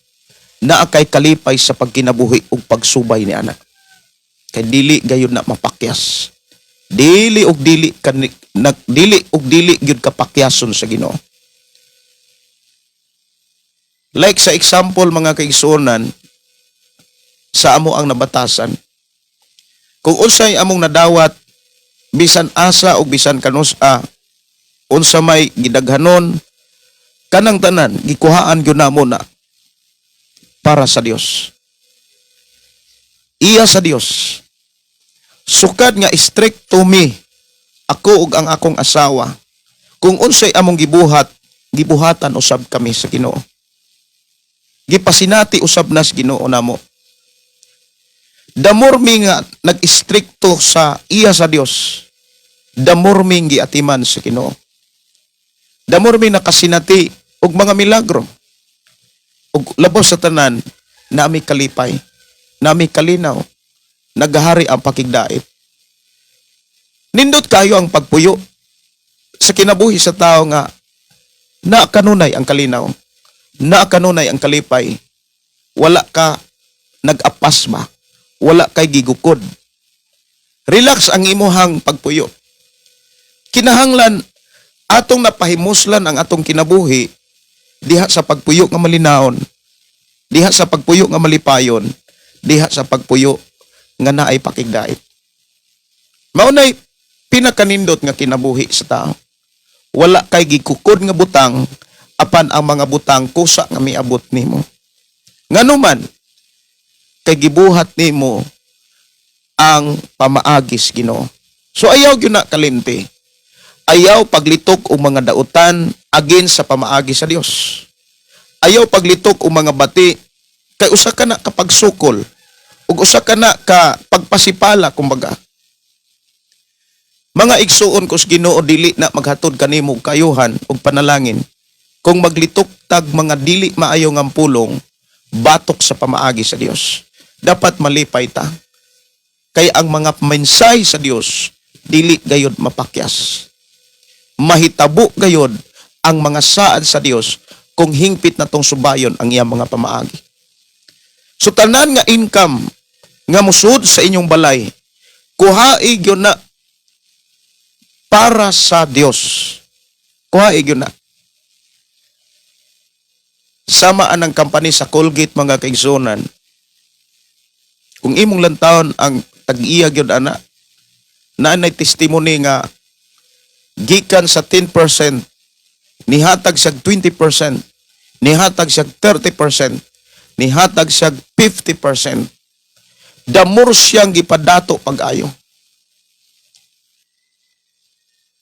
naa kay kalipay sa pagkinabuhi ug pagsubay ni ana. Kay dili gayud na mapakyas. Dili og dili kan dili og dili gyud ka pakyason sa Ginoo. Like sa example, mga kaigsuonan, sa amo ang nabatasan. Kung unsay among nadawat, bisan asa o bisan kanus-a, unsa may gidaghanon, kanang tanan gikuhaan gyud namo na para sa Dios. Iya sa Dios. Sukad nga strikto mi, ako ug ang akong asawa, kung unsay among gibuhat, gibuhatan usab kami sa Ginoo. Gipasinati usab nas Ginoo namo. The more mi nga nag-istrikto sa iya sa Dios, the more mi giatiman sa Ginoo. The more mi nakasinati og mga milagro. Ug labaw sa tanan, nami kalipay, nami kalinaw, nagahari ang pakigdait. Nindot kayo ang pagpuyo sa kinabuhi sa tao nga naa kanunay ang kalinaw, naa kanunay ang kalipay. Wala ka nag-apas ba? Wala kay gigukod. Relax ang imuhang pagpuyo. Kinahanglan atong napahimuslan ang atong kinabuhi diha sa pagpuyo nga malinawon, diha sa pagpuyo nga malipayon, diha sa pagpuyo nga naay pakigdait. Mao nay pinakanindot nga kinabuhi sa tao. Wala kay gikukod nga butang, apan ang mga butang kusa nga miabot nimo. Nganuman kay gibuhat nimo ang pamaagis Ginoo. So ayaw gyud na kalimti. Ayaw paglitok og mga dautan against sa pamaagi sa Dios. Ayaw paglitok og mga bati kay usa ka na kapagsukol ug usa ka na ka pagpasipala kumbaga. Mga igsuon ko sa Ginoo, dili na maghatod kanimo og kayuhan ug panalangin kung maglitok tag mga dili maayo nga pulong batok sa pamaagi sa Dios. Dapat malipay ta. Kay ang mga mensahe sa Dios dili gayod mapakyas. Mahitabo gayod ang mga saad sa Dios kung hingpit na tong subayon ang iyang mga pamaagi. So tanan nga income nga musud sa inyong balay, kuhai gyud na para sa Dios. Kuhai gyud na. Sama anang company sa Colgate, mga kaigsuonan. Kung imong lantawon ang tag-iya gyud ana, naanay testimony nga gikan sa 10%, nihatag siya 20%, nihatag siya 30%, nihatag siya 50%. The more siyang gipadato pag-ayo.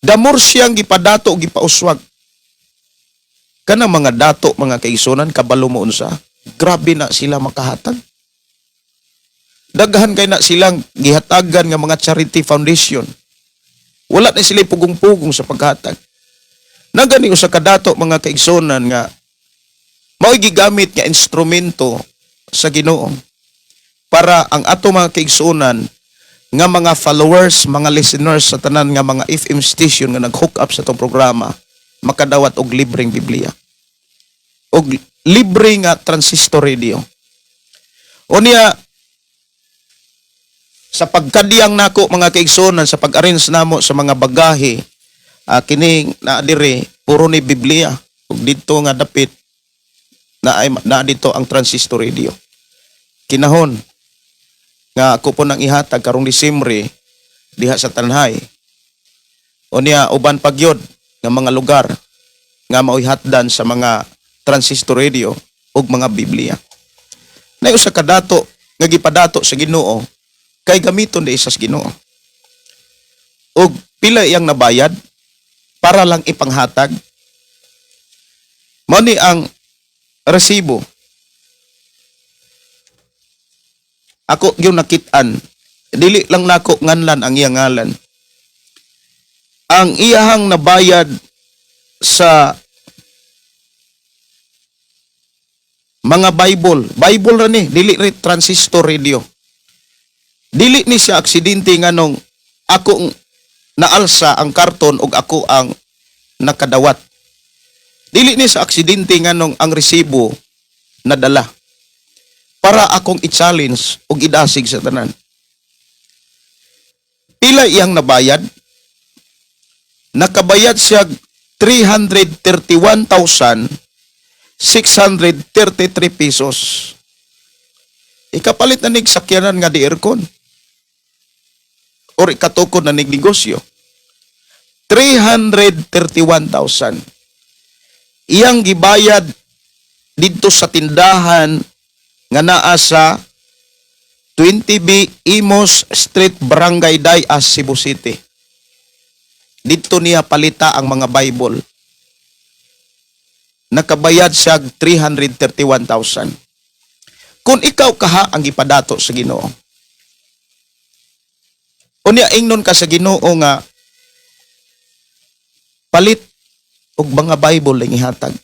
The more siyang gipadato, gipauswag. Kanang mga dato, mga kaigsuonan, kabalo mo unsa, grabe na sila makahatag. Daghan kay na silang gihatagan nga mga charity foundation. Wala na sila pugong-pugong sa paghatag. Nagani usa ka dato, mga kaigsuonan, nga mao'y gigamit nga instrumento sa Ginoo para ang ato mga kaigsuonan nga mga followers, mga listeners sa tanan nga mga FM station nga nag-hook up sa atong programa makadawat og libreng Biblia og libre nga transistor radio. Unya sa pagkadiyang nako, mga kaigsuonan, sa pag-arrange namo sa mga bagahe, kini naa diri puro ni Biblia ug didto nga dapit na ay naa dito ang transistor radio. Kinahon nga ako po nang ihatag karong Disyembre diha sa Tanjay. Unya uban pagyod nga mga lugar nga mao'y hatdan sa mga transistor radio ug mga Biblia. Nay usa ka dato nga gipadato sa Ginoo kay gamiton di sa Ginoo. Ug pila iyang nabayad para lang ipanghatag? Mao ni ang resibo. Ako gyud nakit-an. Dili lang nako nganlan ang iyang ngalan. Ang iyahang nabayad sa mga Bible, Bible ra ni, dili ri transistor radio. Dili ni siya aksidente nganong ako naalsa ang karton ug ako ang nakadawat. Dili ni sa aksidente nganong ang resibo nadala. Para akong i-challenge ug idasig sa tanan. Pila iyang nabayad? Nakabayad siya 633 pesos. Ikapalit na nig sakyanan nga di aircon. Or ikatukod na nig negosyo. 331,000. Iyang gibayad didto sa tindahan nga naa sa 20B Imos Street, Barangay Dayas, Cebu City. Didto niya palita ang mga Bible. Nakabayad siya 331,000. Kung ikaw kaha ang gipadato sa Ginoo. Unya ingnon ka sa Ginoo nga palit og mga Bible lang ihatag.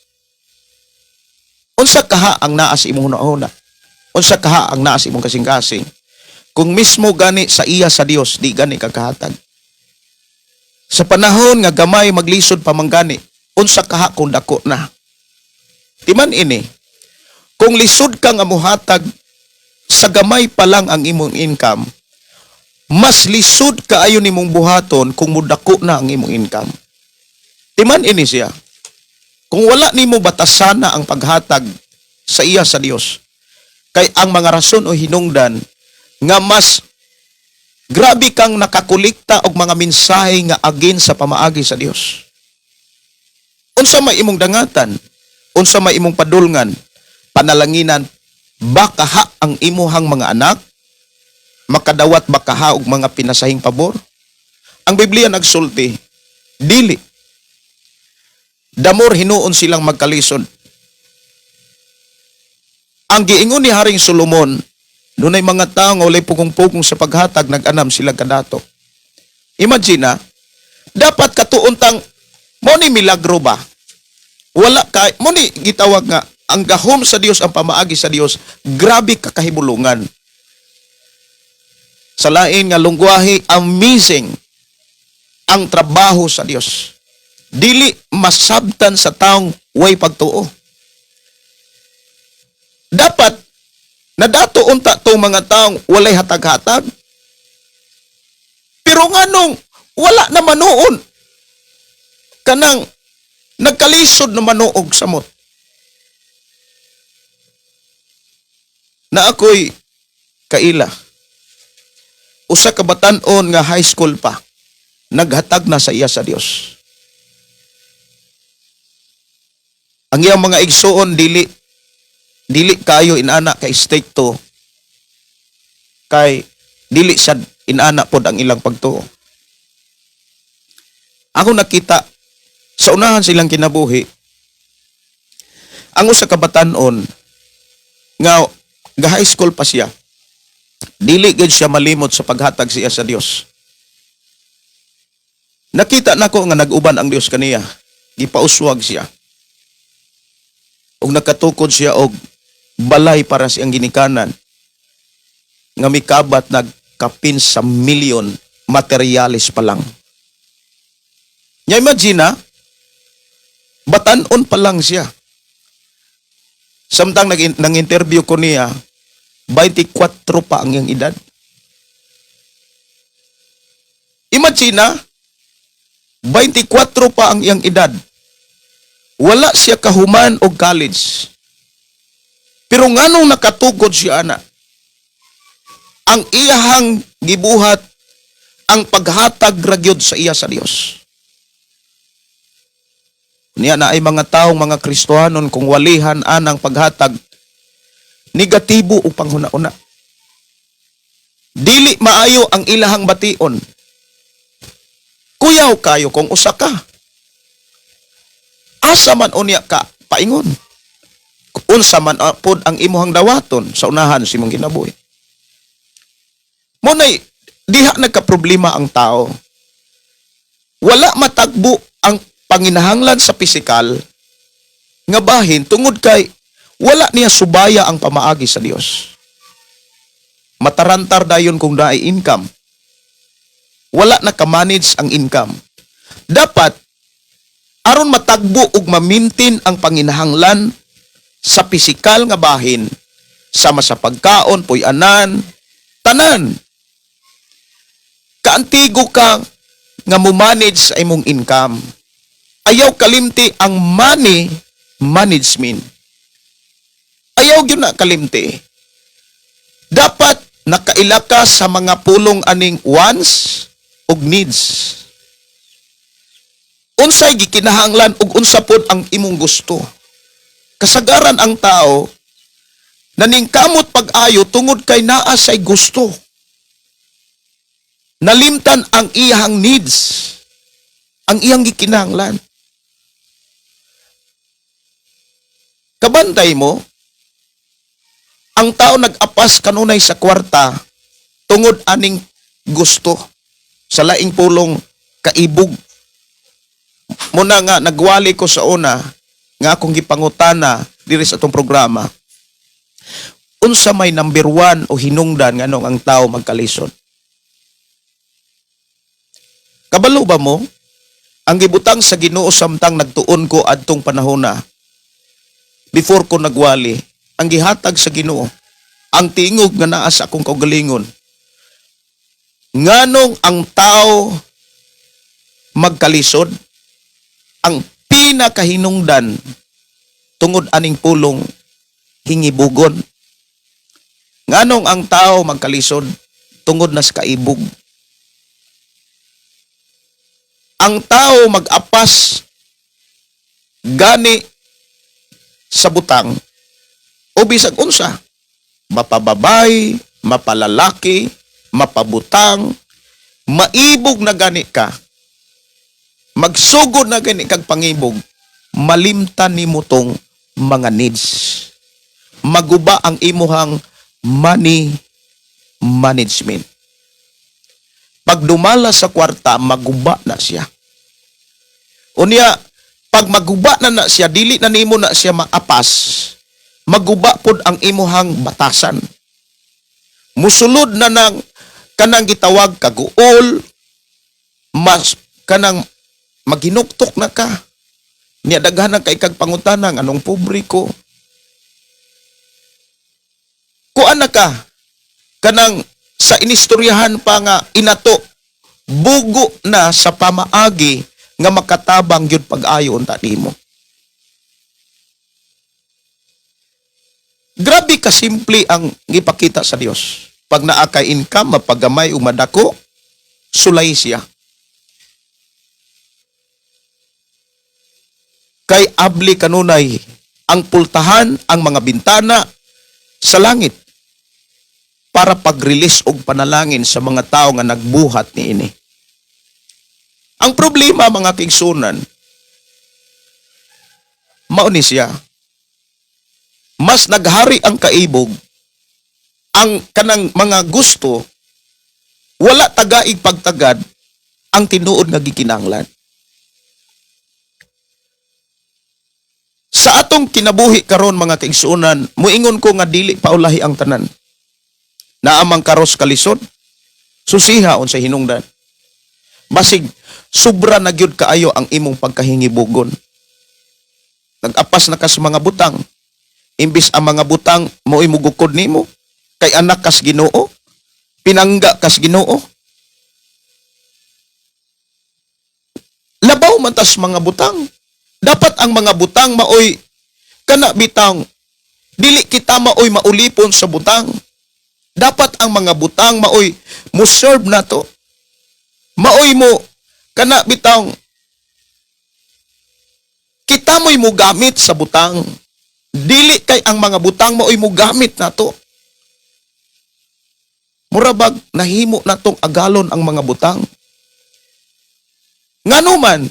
Unsa kaha ang naa sa imong hunahuna? Unsa kaha ang naa sa imong kasing-kasing? Kung mismo gani sa iya sa Dios, di gani ka kahatag. Sa panahon nga gamay, maglisod pa man gani, unsa kaha kung dako na? Timan ini, kung lisod ka nga muhatag sa gamay pa lang ang imong income, mas lisod kaayo nimong buhaton kung mudako na ang imong income. Timan ini siya. Kung wala nimo batasana ang paghatag sa iya sa Dios, kay ang mga rason o hinungdan nga mas grabe kang nakakolekta og mga mensahe nga against sa pamaagi sa Dios. Unsa may imong dangatan? Unsa may imong padulngan? Panalanginan ba kaha ang imuhang mga anak? Makadawat ba kaha og mga pinasahing pabor? Ang Biblia nagsulti, dili. The more hinuon silang magkalisod. Ang giingon ni Haring Solomon, dunay mga tao nga walay pugong-pugong sa paghatag, nag-anam sila kadato. Imagine na, dapat katuon tang, mo ni milagro ba? Wala ka, mo ni gitawag nga, ang gahom sa Dios, ang pamaagi sa Dios, grabe kakahibulungan. Sa lain nga lungwahe, amazing ang trabaho sa Dios. Dili masabtan sa taong way pagtuo. Dapat nadato unta tong mga taong walay hatag-hatag. Pero nganong wala na manuon, kanang nagkalisod na manuog samot? Na ako'y kaila. Usa ka batan-on nga high school pa, naghatag na sa iya sa Dios. Ang iyang mga igsuon dili dili kayo inana ka strikto kay dili sad inana pod ang ilang pagtuo. Ako nakita sa unahan silang kinabuhi, ang usa ka batan-on nga ga high school pa siya, dili gid siya malimot sa paghatag siya sa Dios. Nakita nako nga nag-uban ang Dios kaniya, gipauswag siya ug nakatukod siya og balay para sa iyang ginikanan nga mikabat nagkapin sa milyon, materyales pa lang. Nya imagine na, batan-on pa lang siya. Samtang nang interview ko niya, 24 pa ang iyang edad. Imagine na, 24 pa ang iyang edad. Wala siya kahuman og college. Pero nganong nakatugod siya ana? Ang iyahang gibuhat, ang paghatag ragyod sa iya sa Dios. Niya na ay mga taong mga Kristohanon, kung walihan anang paghatag, negatibo upang huna-una. Dili maayo ang ilahang bation. Kuyaw kayo kung usa ka. Asa man unya ka paingon? Unsa man pod ang imuhang dawaton sa unahan sa imong kinabuhi? Mo diha nagka-problema ang tao. Wala matagbo ang panginahanglan sa pisikal nga bahin tungod kay wala niya subaya ang pamaagi sa Dios. Matarantar dayon kung naay income. Wala na ka-manage ang income. Dapat aron matagbo ug ma-maintain ang panginahanglan sa pisikal nga bahin, sama sa pagkaon, puy-anan, tanan. Kaantigo ka nga mo-manage sa imong income. Ayaw kalimti ang money management. Ayaw gyud na kalimti. Dapat nakaila ka sa mga pulong aning wants ug needs. Unsay gikinahanglan ug unsa pod ang imong gusto. Kasagaran ang tao naningkamot pag-ayo tungod kay naa say gusto. Nalimtan ang iyang needs, ang iyang gikinahanglan. Kabantay mo, ang tao nag-apas kanunay sa kwarta tungod aning gusto. Sa laing pulong, kaibog. Muna nga, nagwali ko sa una, nga akong gipangutana diri sa atong programa. Unsa may number one o hinungdan nganong ang tao magkalisod? Kabalo ba mo? Ang gibutang sa Ginoo samtang nagtuon ko adtong panahona, before ko nagwali, ang gihatag sa Ginoo, ang tingog nga naa sa akong kaugalingon. Nganong ang tao magkalisod, ang pinakahinungdan tungod aning pulong hingibugon. Nganong ang tao magkalisod tungod na sa kaibog. Ang tao mag-apas gani sa butang o bisag unsa, mapababay, mapalalaki, mapabutang, maibog na gani ka, magsugod na gani kag pangibog, malimtan nimo tong mga needs. Maguba ang imuhang money management. Pag dumala sa kwarta, maguba na siya. Unya, pag maguba na na siya, dili na nimo na siya maapas, maguba pod ang imuhang batasan. Musulod na nang kanang gitawag kaguol, mas kanang maghinuktok na ka. Niya daghan na kay kag pangutana anong pobre ko. Kuan na ka kanang sa inistoryahan pa nga inato bugo na sa pamaagi nga makatabang gyud pag-ayo unta nimo. Grabe ka simple ang gipakita sa Dios. Pag naa kay income, mapagamay o madako, sulay siya. Kay abli kanunay ang pultahan ang mga bintana sa langit para pag-release og panalangin sa mga tao nga nagbuhat niini. Ang problema, mga kaigsuonan, mao ni siya. Mas naghari ang kaibog, ang kanang mga gusto, wala tagaig pagtagad ang tinuod nga gikinahanglan. Sa atong kinabuhi karon, mga kaigsuonan, muingon ko nga dili paulahi ang tanan. Naamang karos kalisod, susiha unsay hinungdan. Basig sobra na gyud kaayo ang imong pagkahingibugon. Nag-apas na ka sa mga butang. Imbis ang mga butang mo'y mugukod nimo, kay anak kas Ginoo, pinangga kas Ginoo. Labaw man tas mga butang. Dapat ang mga butang maoy kana bitang dili kita maoy maulipon sa butang. Dapat ang mga butang maoy mo serve nato. Maoy mo kana bitang kita mo'y mogamit sa butang. Dili kay ang mga butang maoy mogamit nato. Mura bag nahimo natong agalon ang mga butang. Ngano man,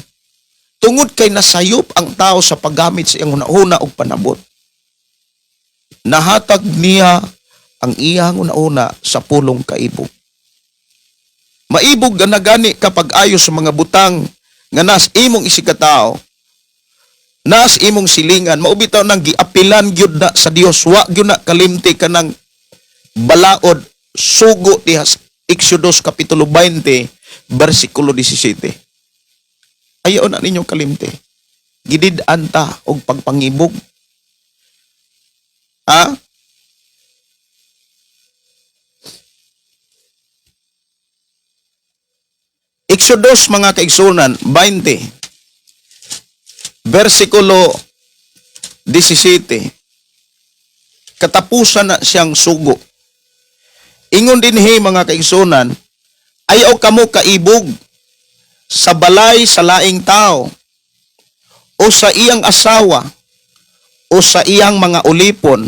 tungod kay nasayop ang tao sa paggamit sa iyang hunahuna og panabot. Nahatag niya ang iyang hunahuna sa pulong kaibog. Maibog na gani kapag ayo sa mga butang nga nas imong isigkatao, nas imong silingan, mao bitaw nang giapilan gyud na sa Dios, wa gyud na kalimti kanang balaod sugo diha sa Exodus kapitulo 20 bersikulo 17. Ayaw na ninyo kalimti. Gidid-an ta og pagpangibog. Ha? Exodus, mga kaigsunan, 20 versikulo 17. Katapusan na siyang sugo. Ingon dinhi, mga kaigsunan, ayaw kamo kaibog sa balay sa laing tao o sa iyang asawa o sa iyang mga ulipon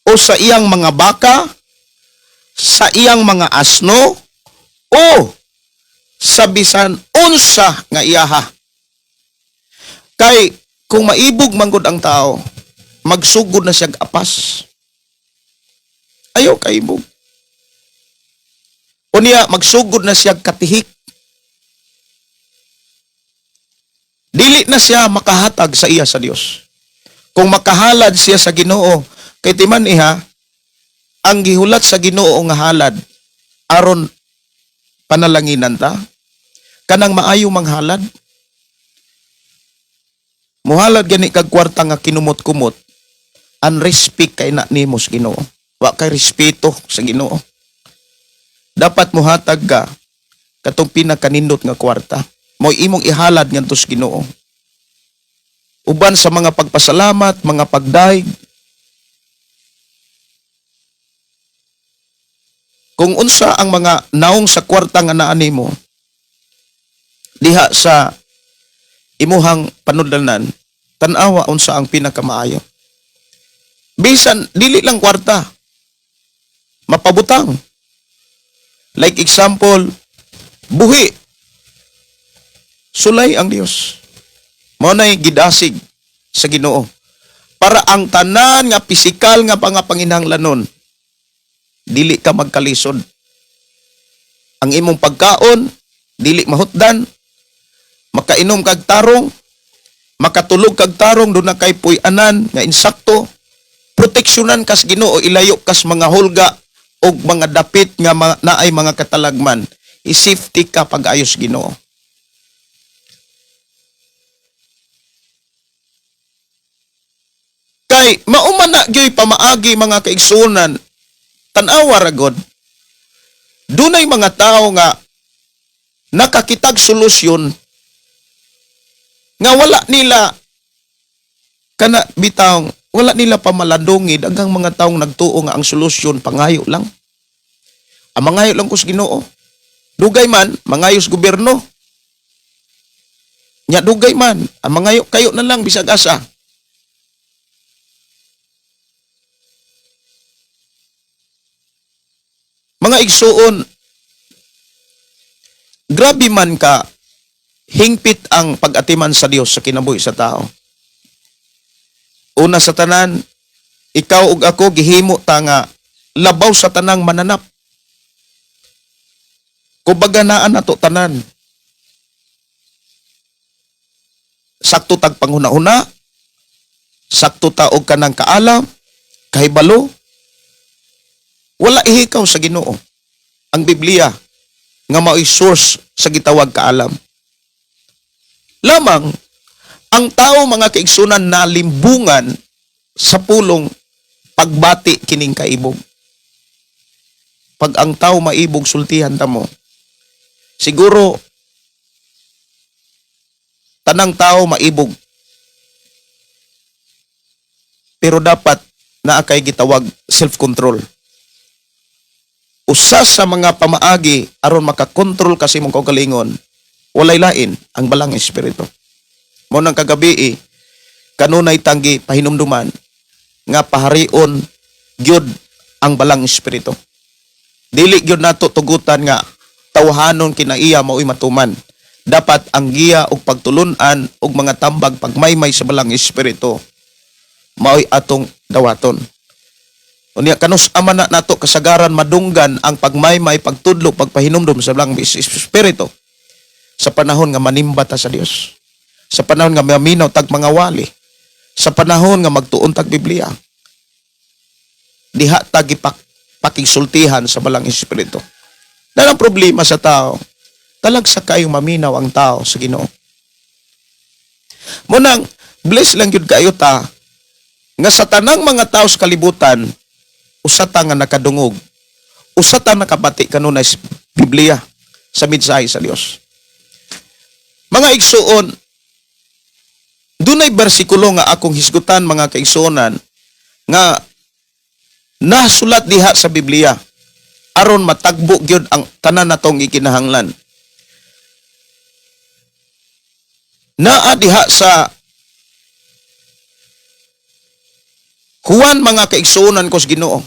o sa iyang mga baka, sa iyang mga asno o sa bisan unsa nga iyaha. Kay kung maibog manggod ang tao, magsugod na siyag apas. Ayaw kaibog. Unya, magsugod na siya katihik. Dili na siya makahatag sa iya sa Dios. Kung makahalad siya sa Ginoo, kay timan iha, ang gihulat sa Ginoo nga halad aron panalanginan ta, kanang maayo manghalad. Muhalad gani kag kwarta nga kinumot-kumot, unrespect kay na nimo sa Ginoo. Wa kay respeto sa Ginoo. Dapat muhatag ka katong pinakanindot nga kwarta. Mo imong ihalad ngadto sa Ginoo. Uban sa mga pagpasalamat, mga pagdayeg. Kung unsa ang mga naong sa kwarta nga naa nimo diha sa imuhang panudlanan, tan-awa unsa ang pinakamaayo. Bisan dili lang kwarta, mapabutang. Like example, buhi. Sulay ang Dios. Mao nay gidasig sa Ginoo para ang tanan nga pisikal nga mga panginahanglanon dili ka magkalisod. Ang imong pagkaon dili mahutdan, makainom kag tarong, makatulog kag tarong, duna kay puy-anan nga insakto, proteksyonan kas Ginoo, ilayo kas mga hulga og mga dapit nga naay mga katalagman. I-safety ka pag-ayos Ginoo. Kay mauman na gyoy pamaagi, mga kaigsunan, tan-awa ra god. Dunay mga tao nga nakakitag solusyon nga wala nila kana bitawng wala nila pamalandungi daghang mga taong nagtuo nga ang solusyon pangayo lang. Ang mangayo lang ko sa Ginoo. Dugay man, mangayo sa gobyerno. Nya dugay man, ang mangayo kayo na lang bisag asa. Mga igsuon, grabe man ka hingpit ang pag-atiman sa Dios sa kinabuhi sa tao. Una sa tanan, ikaw ug ako gihimo ta nga labaw sa tanang mananap. Kumbaga naa nato tanan. Sakto tag panghuna-huna, sakto ta og kanang kaalam, kahibalo. Wala ihikaw sa Ginoo ang Biblia nga mao'y source sa gitawag kaalam. Lamang ang tao, mga kaigsunan, nalimbungan sa pulong pagbati kining kaibog. Pag ang tao maibog, sultihan ta mo. Siguro tanang tao maibog. Pero dapat naa kay gitawag self-control. Usa sa mga pamaagi aron makakontrol kasi mong kaugalingon, walay lain ang Balang Espiritu. Mao nang kagabi, kanunay tanggi pahinumduman nga paharion gyud ang Balang Espiritu. Dili gyud nato tugutan nga tawhanon kinaiya mao'y matuman. Dapat ang giya og pagtulun-an og mga tambag pagmaymay sa Balang Espiritu mao'y atong dawaton. Unya kanus ama na nato kasagaran madunggan ang pagmaymay, pagtudlo, pagpahinumdum sa Balang Espiritu sa panahon nga manimba ta sa Dios. Sa panahon nga maminaw tag mga wali. Sa panahon nga magtuon tag Biblia. Diha ta pakigsultihan sa Balang Espiritu. Dalang problema sa tao, talagsa kayong maminaw ang tao sa Ginoo. Munang bless lang gyud kayo ta nga sa tanang mga tao sa kalibutan, usa ta nga nakadungog, usa ta nakabati kanunay sa Biblia sa mensahe sa Dios. Mga igsuon, dunay bersikulo nga akong hisgutan, mga kaigsuonan, nga Nasulat diha sa Biblia aron matagbo gyud ang tanan natong gikinahanglan. Naa diha sa Juan, mga kaigsuonan ko sa Ginoo.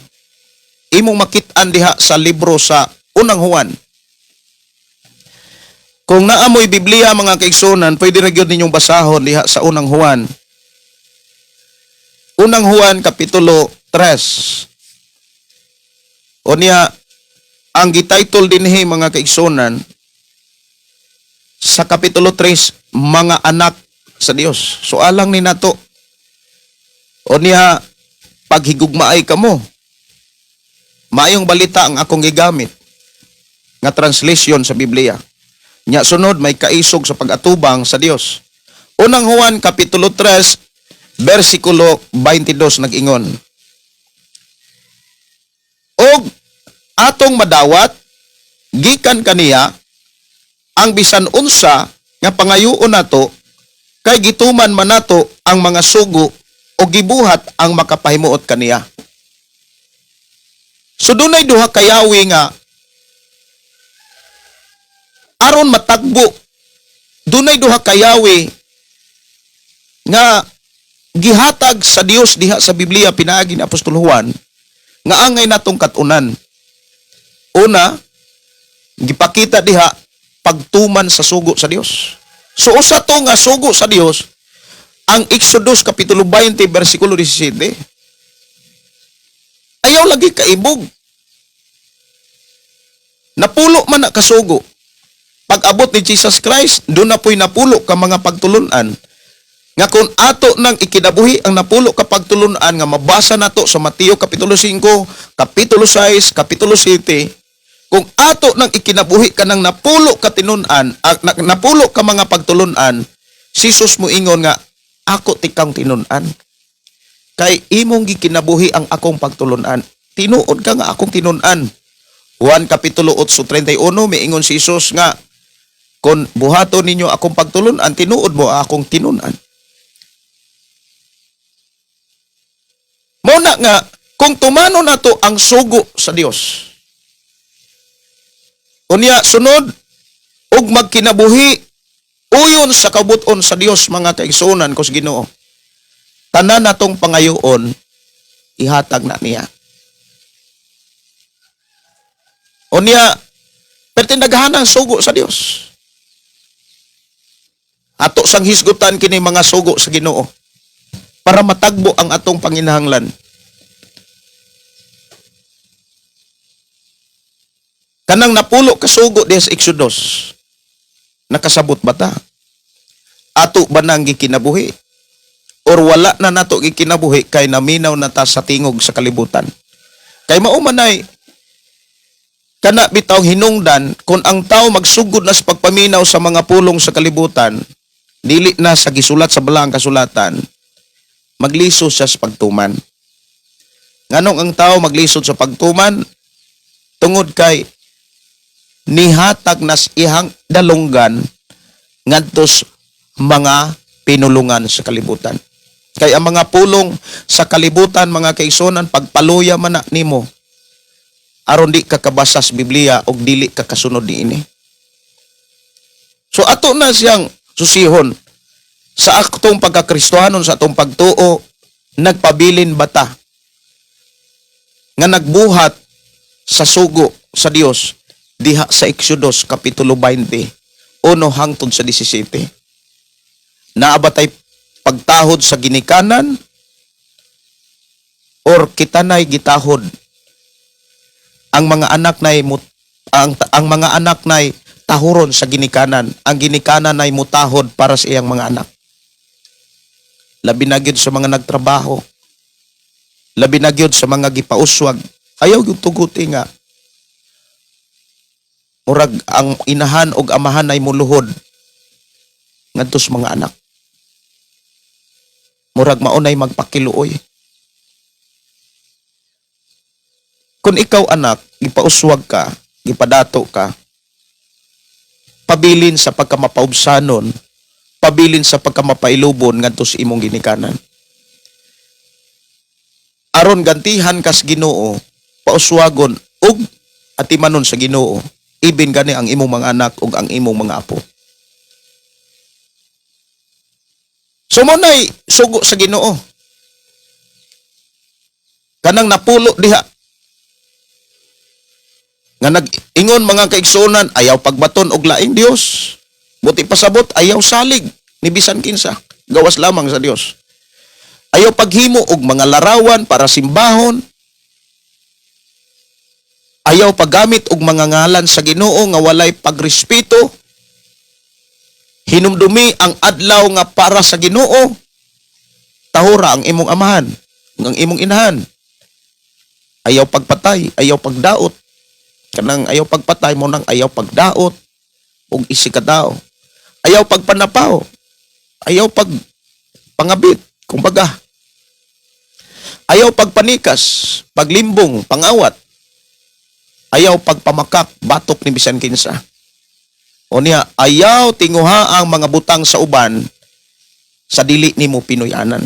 Imong makit-an diha sa libro sa Unang Juan. Kung naa mo'y Biblia, mga kaigsuonan, pwede ra gyud ninyong basahon diha sa Unang Juan. Unang Juan kapitulo 3. O niya, ang gititle dinhi, mga kaigsuonan, sa kapitulo 3, mga anak sa Dios. So alang ni nato. O niya, paghigugmaay kamo. Maayong Balita ang akong gigamit nga translation sa Biblia. Nya sunod, may kaisog sa pag-atubang sa Dios. Unang Juan kapitulo 3 bersikulo 22 nag-ingon: "Og atong madawat gikan kaniya ang bisan unsa nga pangayoon nato, kay gituman man nato ang mga sugo o gibuhat ang makapahimuot kaniya." So dunay duha kayawi nga aron matagbo, dunay duha kayawi nga gihatag sa Dios diha sa Biblia pinaagi ni Apostol Juan nga angay natong katunan. Una, gipakita diha pagtuman sa sugo sa Dios. So usa to nga sugo sa Dios ang Exodus kapitulo 20 bersikulo 17. Ayaw lagi kaibog. Napulo man na kasugo. Pag abot ni Jesus Christ, duna po'y 10 ka mga pagtulunan. Nga kung ato nang ikinabuhi ang 10 ka pagtulunan nga mabasa nato sa Mateo kapitulo 5, kapitulo 6, kapitulo 7, kung ato nang ikinabuhi kanang 10 ka tinun-an, 10 ka mga pagtulunan, si Jesus moingon nga, "Ako tikang tinun-an. Kay imong gikinabuhi ang akong pagtulunan. Tinuod ka nga akong tinun-an." Juan kapitulo 8:31, miingon si Jesus nga, "Kung buhaton ninyo akong pagtulunan, tinuod mo akong tinun-an." Mao na nga, kung tumano nato ang sugo sa Dios. Unya, sunod, ug magkinabuhi uyon sa kabuton sa Dios, mga kaigsuonan ko sa Ginoo. Tanan natong pangayoon, ihatag na niya. Unya, pertindagahan ang sugo sa Dios. Ato sang hisgutan kini mga sugo sa Ginoo para matagbo ang atong panginahanglan. Kanang 10 ka sugo diha sa Exodus, nakasabot ba ta? Ato ba nang gikinabuhi? Or wala na nato gikinabuhi kay naminaw na ta sa tingog sa kalibutan? Kay mao man ay kana bitaw hinungdan, kung ang tao magsugod na sa pagpaminaw sa mga pulong sa kalibutan, dili na sa gisulat sa balaang kasulatan, maglisod siya sa pagtuman. Nganong ang tao maglisod sa pagtuman? Tungod kay nihatag nas ihang dalunggan ngadtos mga pinulungan sa kalibutan. Kay ang mga pulong sa kalibutan, mga kaigsuonan, pagpaluya man na nimo aron di ka kabasa sa Biblia og dili ka kasunod niini. So ato na siyang susihon sa atong pagkakristohanon, sa atong pagtuo, nagpabilin bata nga nagbuhat sa sugo sa Dios diha sa Exodus kapitulo 20 uno hangtod sa 17? Naa ba tay pagtahod sa ginikanan or kita na'y gitahod ang mga anak nay ang mga anak nay tahuron sa ginikanan, ang ginikanan ay mutahod para sa iyang mga anak? Labi na gyud sa mga nagtrabaho, labi na gyud sa mga gipauswag, ayaw gyud tuguti nga murag ang inahan og amahan ay muluhod ngadto sa mga anak, murag maunay magpakiluoy. Kung ikaw anak, gipauswag ka, gipadato ka, pabilin sa pagkamapaubsanon, pabilin sa pagkamapailubon ngadto sa imong ginikanan. Aron gantihan kas Ginoo, pauswagon ug atimanon sa Ginoo, ibin gani ang imong mga anak ug ang imong mga apo. So mo na'y sugo sa Ginoo. Kanang napulo diha nga nag-ingon, mga kaigsuonan, ayaw pagbaton og laing Dios. Buot pasabot, ayaw salig ni bisan kinsa gawas lamang sa Dios. Ayaw paghimo og mga larawan para simbahon. Ayaw paggamit og mga ngalan sa Ginoo nga walay pagrespeto. Hinumdumi ang adlaw nga para sa Ginoo. Tahura ang imong amahan, ang imong inahan. Ayaw pagpatay, ayaw pagdaot. Kanang ayaw pagpatay mo nang ayaw pagdaot og isigkatawo. Ayaw pagpanapaw. Ayaw pag pangabit, kumbaga. Ayaw pagpanikas, paglimbong, pangawat. Ayaw pagpamakak, batok ni bisan kinsa. O niya, ayaw tinguha ang mga butang sa uban sa dili nimo pinuy-anan.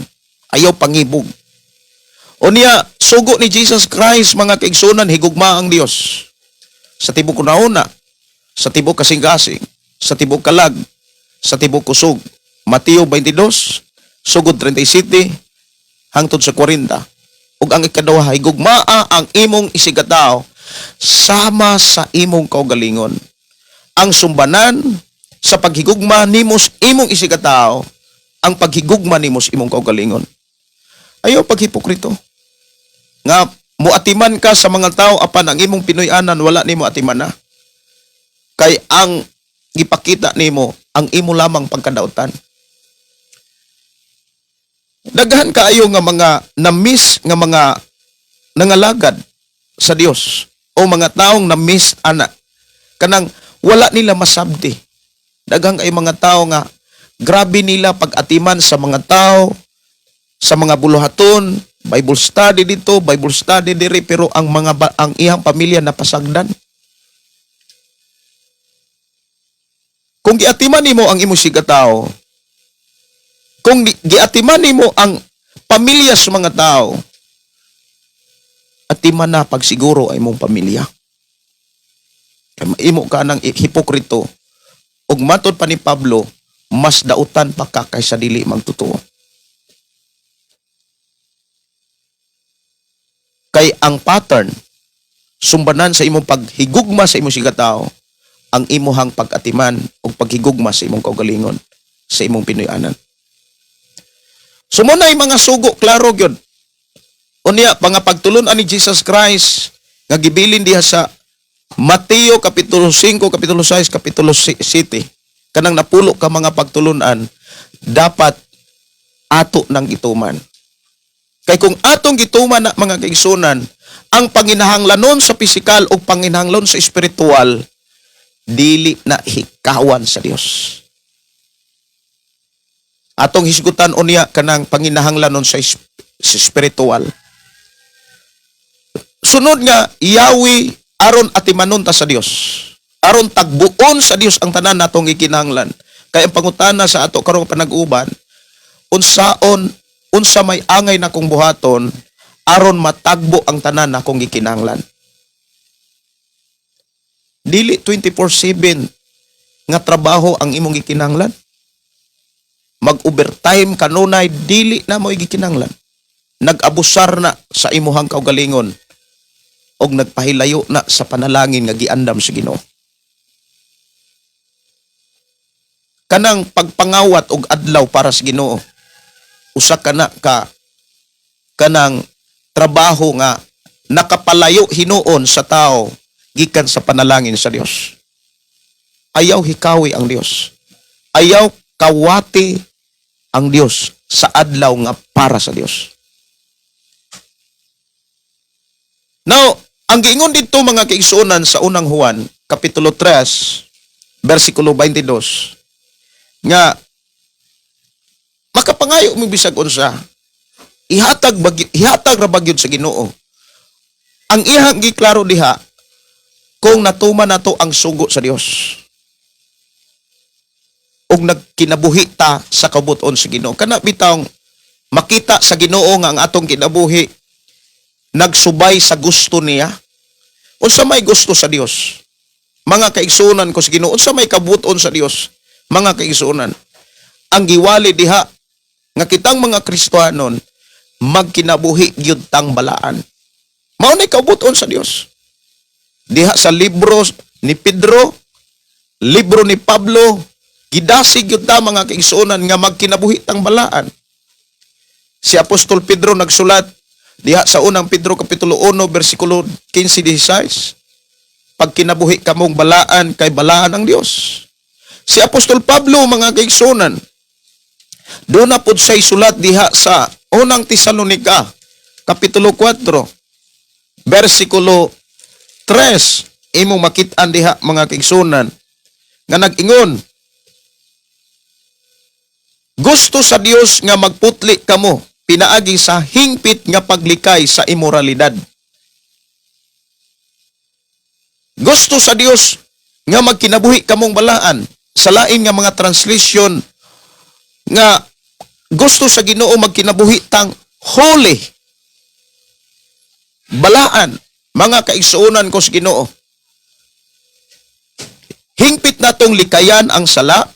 Ayaw pangibog. O niya, sugo ni Jesus Christ, mga kaigsunan, higugma ang Dios sa tibok nauna, sa tibok kasing-kasing, sa tibok kalag, sa tibok kusog. Mateo 22, sugod 37, hangtod sa 40. Ug ang ikaduha, higugmaa ang imong isigkatao sama sa imong kaugalingon. Ang sumbanan sa paghigugma nimo sa imong isigkatao, ang paghigugma nimo sa imong kaugalingon. Ayaw paghipokrito. Nga muatiman ka sa mga tao apan ang imong Pinoy-anan wala nimo atiman na. Kay ang gipakita nimo ang imo lamang pagkadautan. Daghan kaayo nga mga na-miss nga mga nangalagad sa Dios o mga taong na-miss ana, kanang wala nila masabti. Daghan kay mga tao nga grabe nila pag-atiman sa mga tao sa mga buluhaton, Bible study dito, Bible study diri, pero ang iyang pamilya napasagdan. Kung giatiman nimo ang imong isigkatao, kung giatiman nimo ang pamilya sa mga tao, atiman na pagsiguro ay imong pamilya. Kay maimo ka ng hipokrito ug matod pa ni Pablo, mas dautan pa ka kaysa dili magtotoo. Kay ang pattern, sumbanan sa imong paghigugma sa imong isigkatao, ang imuhang pag-atiman o paghigugma sa imong kaugalingon, sa imong Pinoy-anan. So mo na mga sugo, klaro gyud. Unya, mga pagtulun-an ni Jesus Christ nga gibilin diha sa Mateo kapitulo 5, kapitulo 6, kapitulo 7. Kanang napulo ka mga pagtulunan, dapat ato nang gituman. Kay kung atong gituman na, mga kaigsunan, ang panginahanglanon sa pisikal o panginahanglanon sa espiritual, dili na hikawan sa Dios. Atong hisgutan unya kanang panginahanglanon sa espiritual. Sunod nga, Yahweh, aron atimanon ta sa Dios. Aron tagbuon sa Dios ang tanan natong gikinahanglan. Kay ang pangutana sa ato karong panag-uban, unsaon unsa may angay na kong buhaton aron matagbo ang tanan nakong gikinahanglan? Dili 24/7 nga trabaho ang imong gikinahanglan. Mag-overtime kanunay, dili na mo gikinahanglan. Nag-abusar na sa imuhang kaugalingon og nagpahilayo na sa panalangin nga giandam sa Ginoo. Kanang pagpangawat og adlaw para sa Ginoo, usa ka na ka kanang trabaho nga nakapalayo hinuon sa tao gikan sa panalangin sa Dios. Ayaw hikawi ang Dios. Ayaw kawati ang Dios sa adlaw nga para sa Dios. Now, ang giingon dito, mga kaigsuonan, sa Unang Juan, Kapitulo 3, versikulo 22, nga makapangayo mo bisag unsa, ihatag ra bagyod sa Ginoo. Ang iyang giklaro diha, kung natuman nato ang sugo sa Dios ug nagkinabuhi ta sa kabut-on sa Ginoo, kana bitawng makita sa Ginoo nga ang atong kinabuhi Nagsubay sa gusto niya. Unsa may gusto sa Dios? Mga kaigsuonan ko sa Ginoo, unsa may kabuton sa Dios? Mga kaigsuonan, ang giwali diha nga kitang mga Kristohanon magkinabuhi gyud tang balaan. Mao nay kabuton sa Dios. Diha sa libro ni Pedro, libro ni Pablo, gidasig gyud ta, mga kaigsuonan, nga magkinabuhi tang balaan. Si Apostol Pedro nagsulat diha sa Unang Pedro kapitulo 1 bersikulo 15-16, "Pagkinabuhi kamong balaan kay balaan ang Dios." Si Apostol Pablo, mga kaigsuonan, doon na pud siya'y sulat diha sa Unang Tesalonika kapitulo 4 bersikulo 3, imong makit-an diha, mga kaigsuonan, nga nag-ingon, "Gusto sa Dios nga magputli kamo pinaagi sa hingpit nga paglikay sa imoralidad." Gusto sa Dios nga magkinabuhi kamong balaan. Sa lain nga mga translation nga gusto sa Ginoo magkinabuhi tang holy. Balaan, mga kaigsuonan ko sa Ginoo. Hingpit natong likayan ang sala,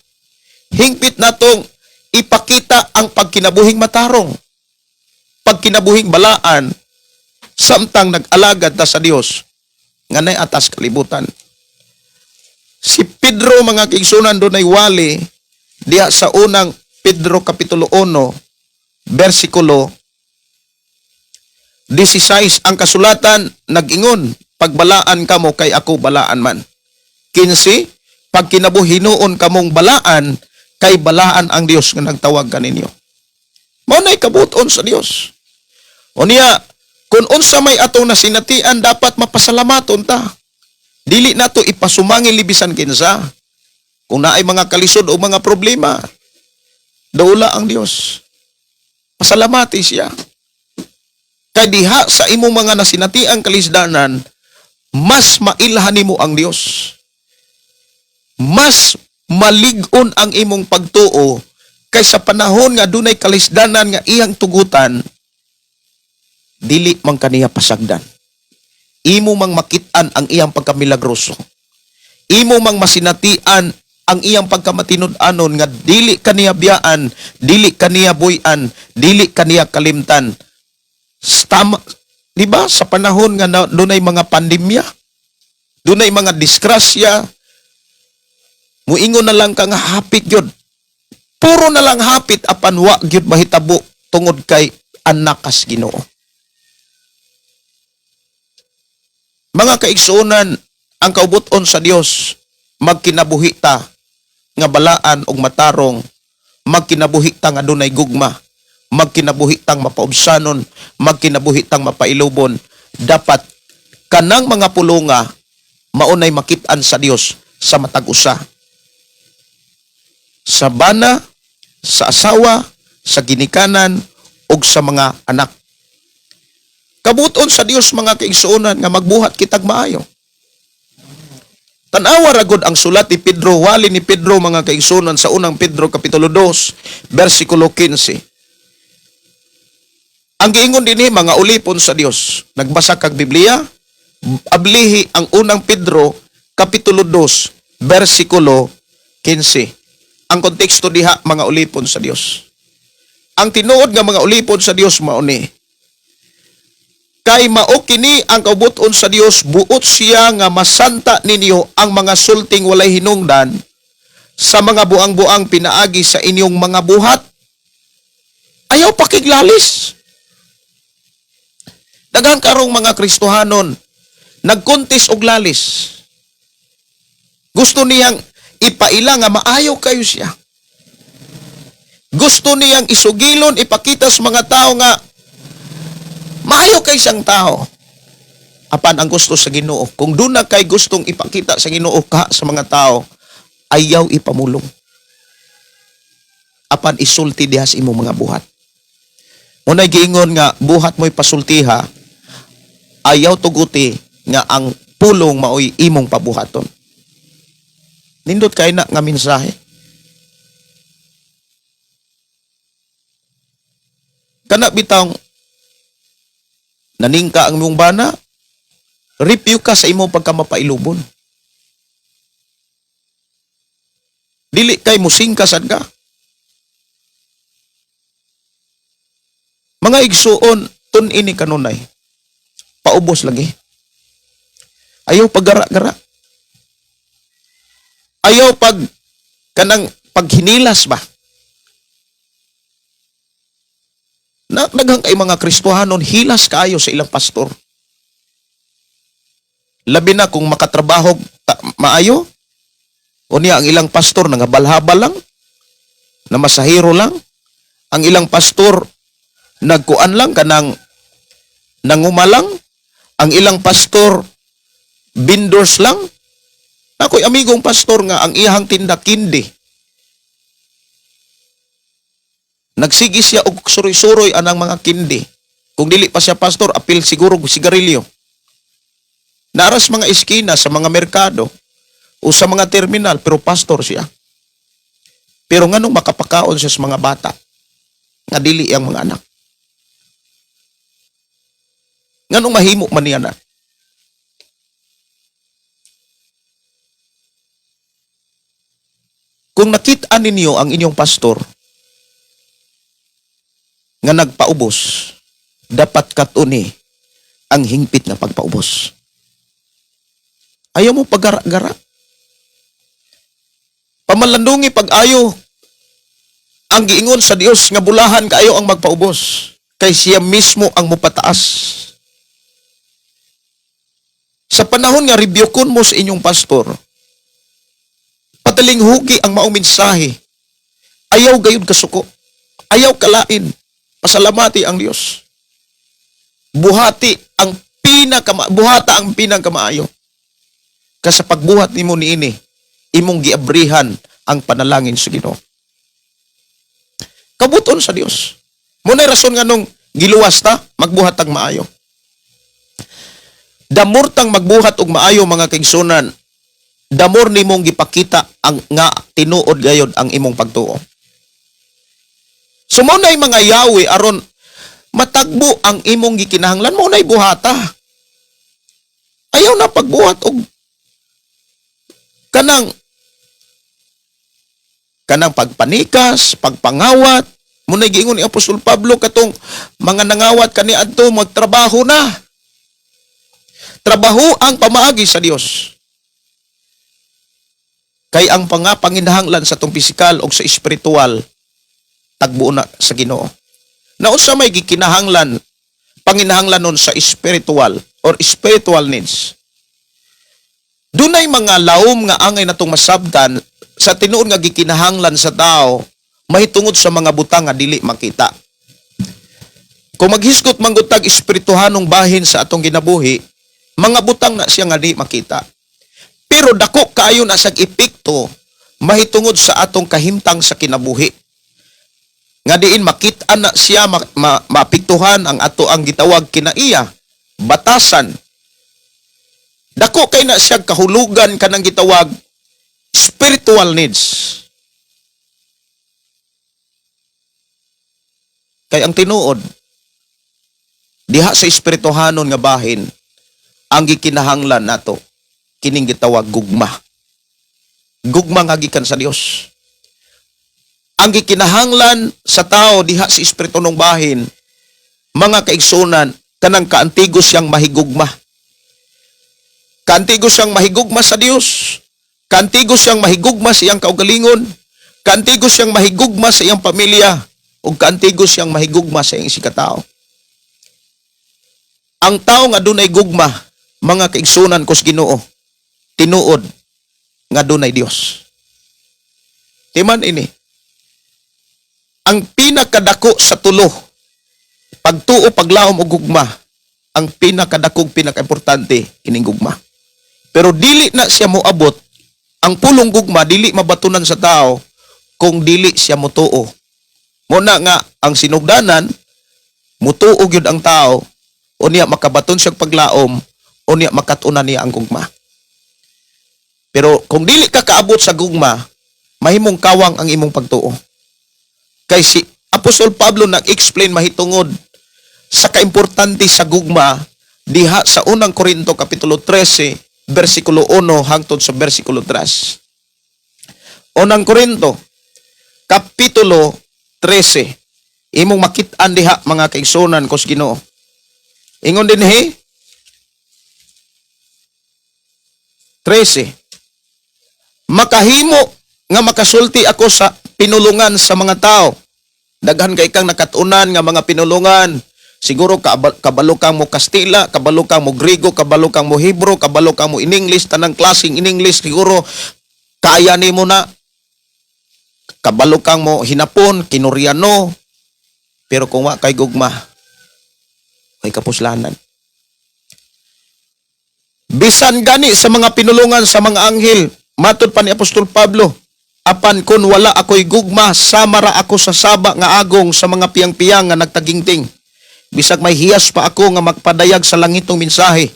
hingpit natong ipakita ang pagkinabuhing matarong, pagkinabuhing balaan, samtang nag-alagad ta sa Dios nga nay atas kalibutan. Si Pedro, mga kaigsuonan, dunay wali diha sa Unang Pedro kapitulo 1 bersikulo 16. Ang kasulatan nag-ingon, "Pagbalaan kamo kay ako balaan man." 15, "Pagkinabuhinuon kamong balaan kay balaan ang Dios nga nagtawag kaninyo." Mao nay kabuton sa Dios. Unya, kung unsa may atong nasinatian, dapat mapasalamaton ta. Dili nato ipasumangil bisan kinsa. Kung naay mga kalisod o mga problema, daula ang Dios. Pasalamati siya. Kay diha sa imong mga nasinatiang kalisdanan, mas mailhan nimo ang Dios. Mas malig-on ang imong pagtuo kay sa panahon nga dunay kalisdanan nga iyang tugutan, dili man kaniya pasagdan. Imo mang makit-an ang iyang pagkamilagroso. Imo mang masinatian ang iyang pagkamatinud-anon nga dili kaniya biyaan, dili kaniya buy-an, dili kaniya kalimtan. Tama, di ba, sa panahon nga dunay mga pandemya, dunay mga disgrasya, muingon na lang ka nga hapit gyud. Puro na lang hapit, apan wa gyud mahitabo tungod kay anak kas Ginoo. Mga kaigsuonan, ang kaubuton sa Dios, magkinabuhi ta nga balaan og matarong, magkinabuhi ta nga dunay gugma, magkinabuhi tang mapaubsanon, magkinabuhi tang mapailubon. Dapat kanang mga pulonga maunay makit-an sa Dios sa matag usa. Sa bana, sa asawa, sa ginikanan ug sa mga anak. Kabuton sa Dios, mga kaigsuonan, nga magbuhat kitag maayo. Tan-awa ragod ang sulat ni Pedro, wali ni Pedro, mga kaigsuonan, sa Unang Pedro kapitulo 2, versikulo 15. Ang giingon dinhi, mga ulipon sa Dios. Nagbasa kag Biblia, ablihi ang Unang Pedro kapitulo 2, versikulo 15. Ang konteksto diha, mga ulipon sa Dios. Ang tinuod nga mga ulipon sa Dios mao ni. "Kay mao kini ang kaubuton sa Dios, buot siya nga masanta ninyo ang mga sulting walay hinungdan sa mga buang-buang pinaagi sa inyong mga buhat." Ayaw pakiglalis. Daghan karong mga Kristohanon nagkuntis og lalis. Gusto niyang ipaila nga maayo kayo siya. Gusto niyang isugilon, ipakita sa mga tao nga maayo kay siyang tao. Apan ang gusto sa Ginoo, kung doon na kay gustong ipakita sa Ginoo ka sa mga tao, ayaw ipamulong. Apan isulti diha sa imong mga buhat. Muna'y giingon nga buhat mo'y pasultiha, ayaw tuguti nga ang pulong maoy imong pabuhaton. Nindot kay na nga mensahe. Kana bitang Naningka ang imong bana, review ka sa imong pagkamapailubon. Dili kay musingka sad ka. Mga igsuon, tun-ini kanunay. Paubos lagi. Ayaw paggara-gara. Ayaw pag kanang paghinilas ba? Na, daghang kay mga Kristohanon hilas kaayo sa ilang pastor. Labi na kung makatrabaho maayo, unya ang ilang pastor nangabalhabal lang, na masahiro lang, ang ilang pastor nagkuan lang kanang nangumalang, ang ilang pastor vendors lang. Ako'y amigong pastor nga ang iyahang tinda kindi. Nagsige siya og suroy-suroy anang mga kindi. Kung dili pa siya pastor, apil siguro og sigarilyo. Naras mga eskina sa mga merkado o sa mga terminal, pero pastor siya. Pero nganong makapakaon siya sa mga bata nga dili ang mga anak? Nganong mahimo man niya na? Kung nakita ninyo ang inyong pastor nga nagpaubos, dapat katuni ang hingpit nga pagpaubos. Ayaw mo pagara-gara. Pamalandungi pag-ayo ang giingon sa Dios nga bulahan kaayo ang magpaubos, kay siya mismo ang mopataas. Sa panahon nga rebuke mo sa inyong pastor, patalinghugi ang maong mensahe. Ayaw gayud kasuko. Ayaw kalain. Pasalamati ang Dios. Buhata ang pinakamaayo. Kasi sa pagbuhat nimo niini, imong giabrihan ang panalangin sa Ginoo. Kabuton sa Dios. Muna rason nga nung giluwas ta, magbuhat ang maayo. Damor tang magbuhat og maayo, mga kaigsunan, damor nimong gipakita ang nga tinuod gayod ang imong pagtuo. So mao na'y mga yawi aron matagbo ang imong gikinahanglan, mao na'y buhata. Ayaw na pagbuhat og kanang pagpanikas, pagpangawat. Mao na'y giingon ni Apostol Pablo katong mga nangawat kaniadto magtrabaho na. Trabaho ang pamaagi sa Dios. Kay ang panginahanglan sa tong pisikal o sa espiritual tagbo na sa Ginoo. Naunsa may gikinahanglan panginahanglan nun sa spiritual or spiritual needs? Dunay mga laom nga angay natong masabtan sa tinuod nga gikinahanglan sa tao mahitungod sa mga butang nga dili makita. Kung maghisgot man gud tag espirituhanong bahin sa atong ginabuhi, mga butang na siya nga di makita. Pero dako kaayo na siyang epekto mahitungod sa atong kahimtang sa kinabuhi. Nga diin makita na siya maapektuhan ang ato ang gitawag kinaiya, batasan. Dako kay na siya kahulugan kanang gitawag spiritual needs. Kay ang tinuod, diha sa espirituhanon nga bahin, ang gikinahanglan nato kining gitawag gugma. Gugma nga gikan sa Dios. Ang gikinahanglan sa tao diha sa espiritunong bahin, mga kaigsunan, kanang kaantigo siyang mahigugma. Kaantigo siyang mahigugma sa Dios. Kaantigo siyang mahigugma sa iyang kaugalingon. Kaantigo siyang mahigugma sa iyang pamilya. Ug kaantigo siyang mahigugma sa iyang isigkatao. Ang tao nga dunay gugma, mga kaigsunan ko sa Ginoo, tinuod nga dunay Dios. Timan ini. Ang pinakadako sa tulo, pagtuo, paglaom o gugma, ang pinakadakog, pinakaimportante kining gugma. Pero dili na siya moabot, ang pulong gugma dili mabatunan sa tao kung dili siya motuo. Muna nga ang sinugdanan, mutuo gyud ang tao, unya makabaton siya paglaom, unya makatunan niya ang gugma. Pero kung dili ka kaabot sa gugma, mahimong kawang ang imong pagtuo. Kay si Apostol Pablo nag-explain mahitungod Sa kaimportante sa gugma diha sa Unang Korinto kapitulo 13 bersikulo 1 hangtod sa bersikulo 3. Unang Korinto kapitulo 13, imong makit-an diha, mga kaigsunan ko sa Ginoo. Ingon dinhi 13: "Makahimo nga makasulti ako sa pinulungan sa mga tao." Daghan kay kang nakatunan nga mga pinulungan. Siguro kabalo kang mo Kastila, kabalo kang mo Griego, kabalo kang mo Hebrew, kabalo kang mo in English, tanang klaseng in English siguro kaya nimo na. Kabalo kang mo Hinapon, Kinoreano. Pero kung wa kay gugma, kay kapuslanan. "Bisan gani sa mga pinulungan sa mga anghel," matod pa ni Apostol Pablo, "apan kung wala ako'y gugma, sama ra ako sa saba nga agong sa mga piyang-piyang nga nagtagingting. Bisag may hiyas pa ako nga magpadayag sa langitong mensahe,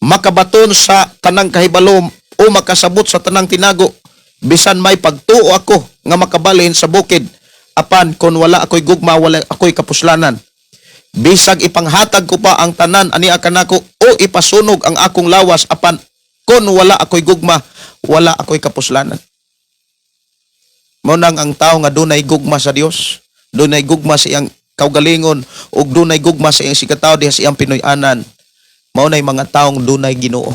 makabaton sa tanang kahibalo o makasabot sa tanang tinago, bisan may pagtuo ako nga makabalhin sa bukid, apan kung wala ako'y gugma, wala ako'y kapuslanan. Bisag ipanghatag ko pa ang tanan ani kanako o ipasunog ang akong lawas, apan kung wala ako'y gugma, wala ako'y kapuslanan." Mao nang ang tao nga dunay gugma sa Dios, dunay gugma sa iyang kaugalingon ug dunay gugma sa iyang isigkatawo diha sa iyang Pinoy-anan, mao nay mga taong dunay Ginoo.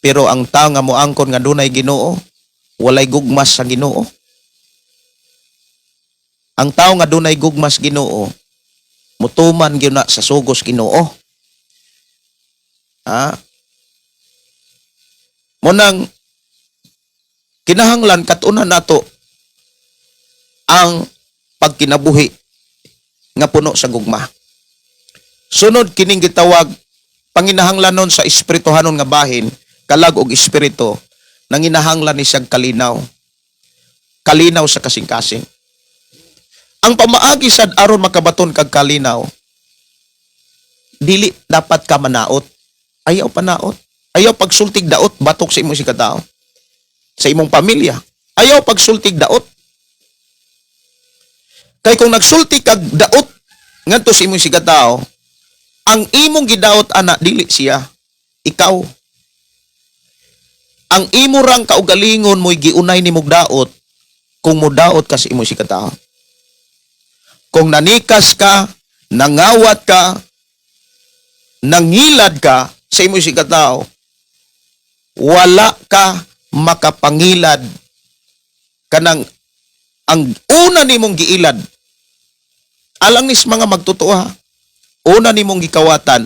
Pero ang tao nga moangkon nga dunay Ginoo, walay gugma sa Ginoo. Ang tao nga dunay gugma sa Ginoo, mutuman gyud na sa sugos Ginoo. Ha? Mao nang kinahanglan katunan nato ang pagkinabuhi nga puno sa gugma. Sunod kining gitawag panginahanglanon sa espirituhanon nga bahin, kalag og espiritu, nanginahanglan ni siyang kalinaw. Kalinaw sa kasing-kasing. Ang pamaagi sad aron makabaton kag kalinaw, dili dapat ka manaot. Ayaw panaot. Ayaw pagsultig daot batok sa imong isigkatao. Sa imong pamilya. Ayaw pagsultig daot. Kay kung nagsulti kag daot ngadto sa imong isigkatao, ang imong gidaot ana dili siya, ikaw. Ang imo rang kaugalingon mo'y giunay nimog daot kung modaot ka sa imong isigkatao. Kung nanikas ka, nangawat ka, nangilad ka sa imong isigkatao, wala ka makapangilad kanang ang una nimong giilad alang nis mga magtotoo ha, una nimong gikawatan,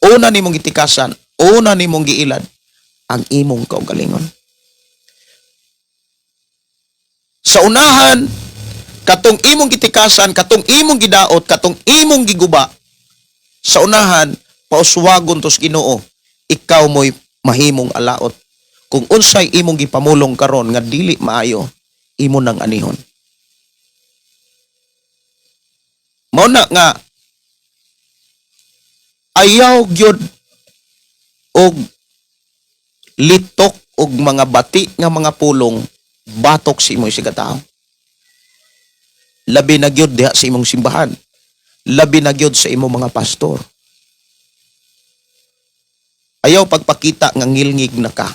una nimong gitikasan, una nimong giilad ang imong kaugalingon. Sa unahan, katong imong gitikasan, katong imong gidaot, katong imong giguba, sa unahan, pauswagon tos Ginoo, ikaw mo'y mahimong alaot. Kung unsay imong gipamulong karon nga dili maayo, imo nang anihon. Mao na nga ayaw gyud og litok og mga bati nga mga pulong batok sa imong isigkatao. Labi na gyud diha sa imong simbahan. Labi na gyud sa imong mga pastor. Ayaw pagpakita nga ngilngig na ka.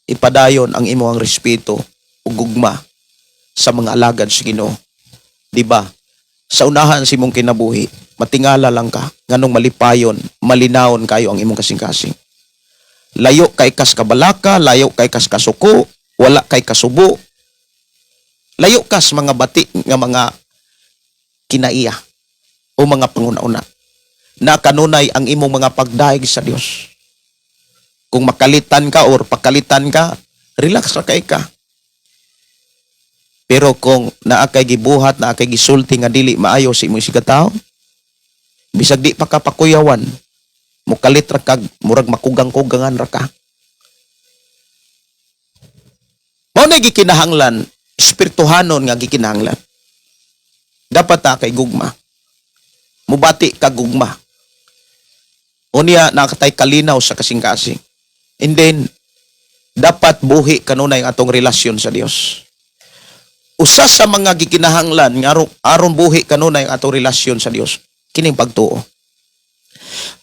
Ipadayon ang imong respeto ug gugma sa mga alagad sa Ginoo. Di ba? Sa unahan sa imong kinabuhi, matingala lang ka nganong malipayon, malinawon kayo ang imong kasing-kasing. Layo kay kas kabalaka, layo kay kas kasuko, wala kay kasubo. Layo kas mga bati nga mga kinaiya o mga panguna-una na kanunay ang imong mga pagdayeg sa Dios. Kung makalitan ka or pakalitan ka, relax ra kay ka. Pero kung naa kay gibuhat, naa kay gisulti nga dili maayo sa imong isigkatao, bisag di pa ka pakuyawan, mukalit ra kag murag makugang-kugangan ra ka. Mao na gikinahanglan, espirituhanon nga gikinahanglan. Dapat ta kay gugma. Mubati ka gugma. Unya nakatay kalinaw sa kasing-kasing. And then, dapat buhi kanunay ang atong relasyon sa Dios. Usa sa mga gikinahanglan nga aron buhi kanunay ang atong relasyon sa Dios, kining pagtuo.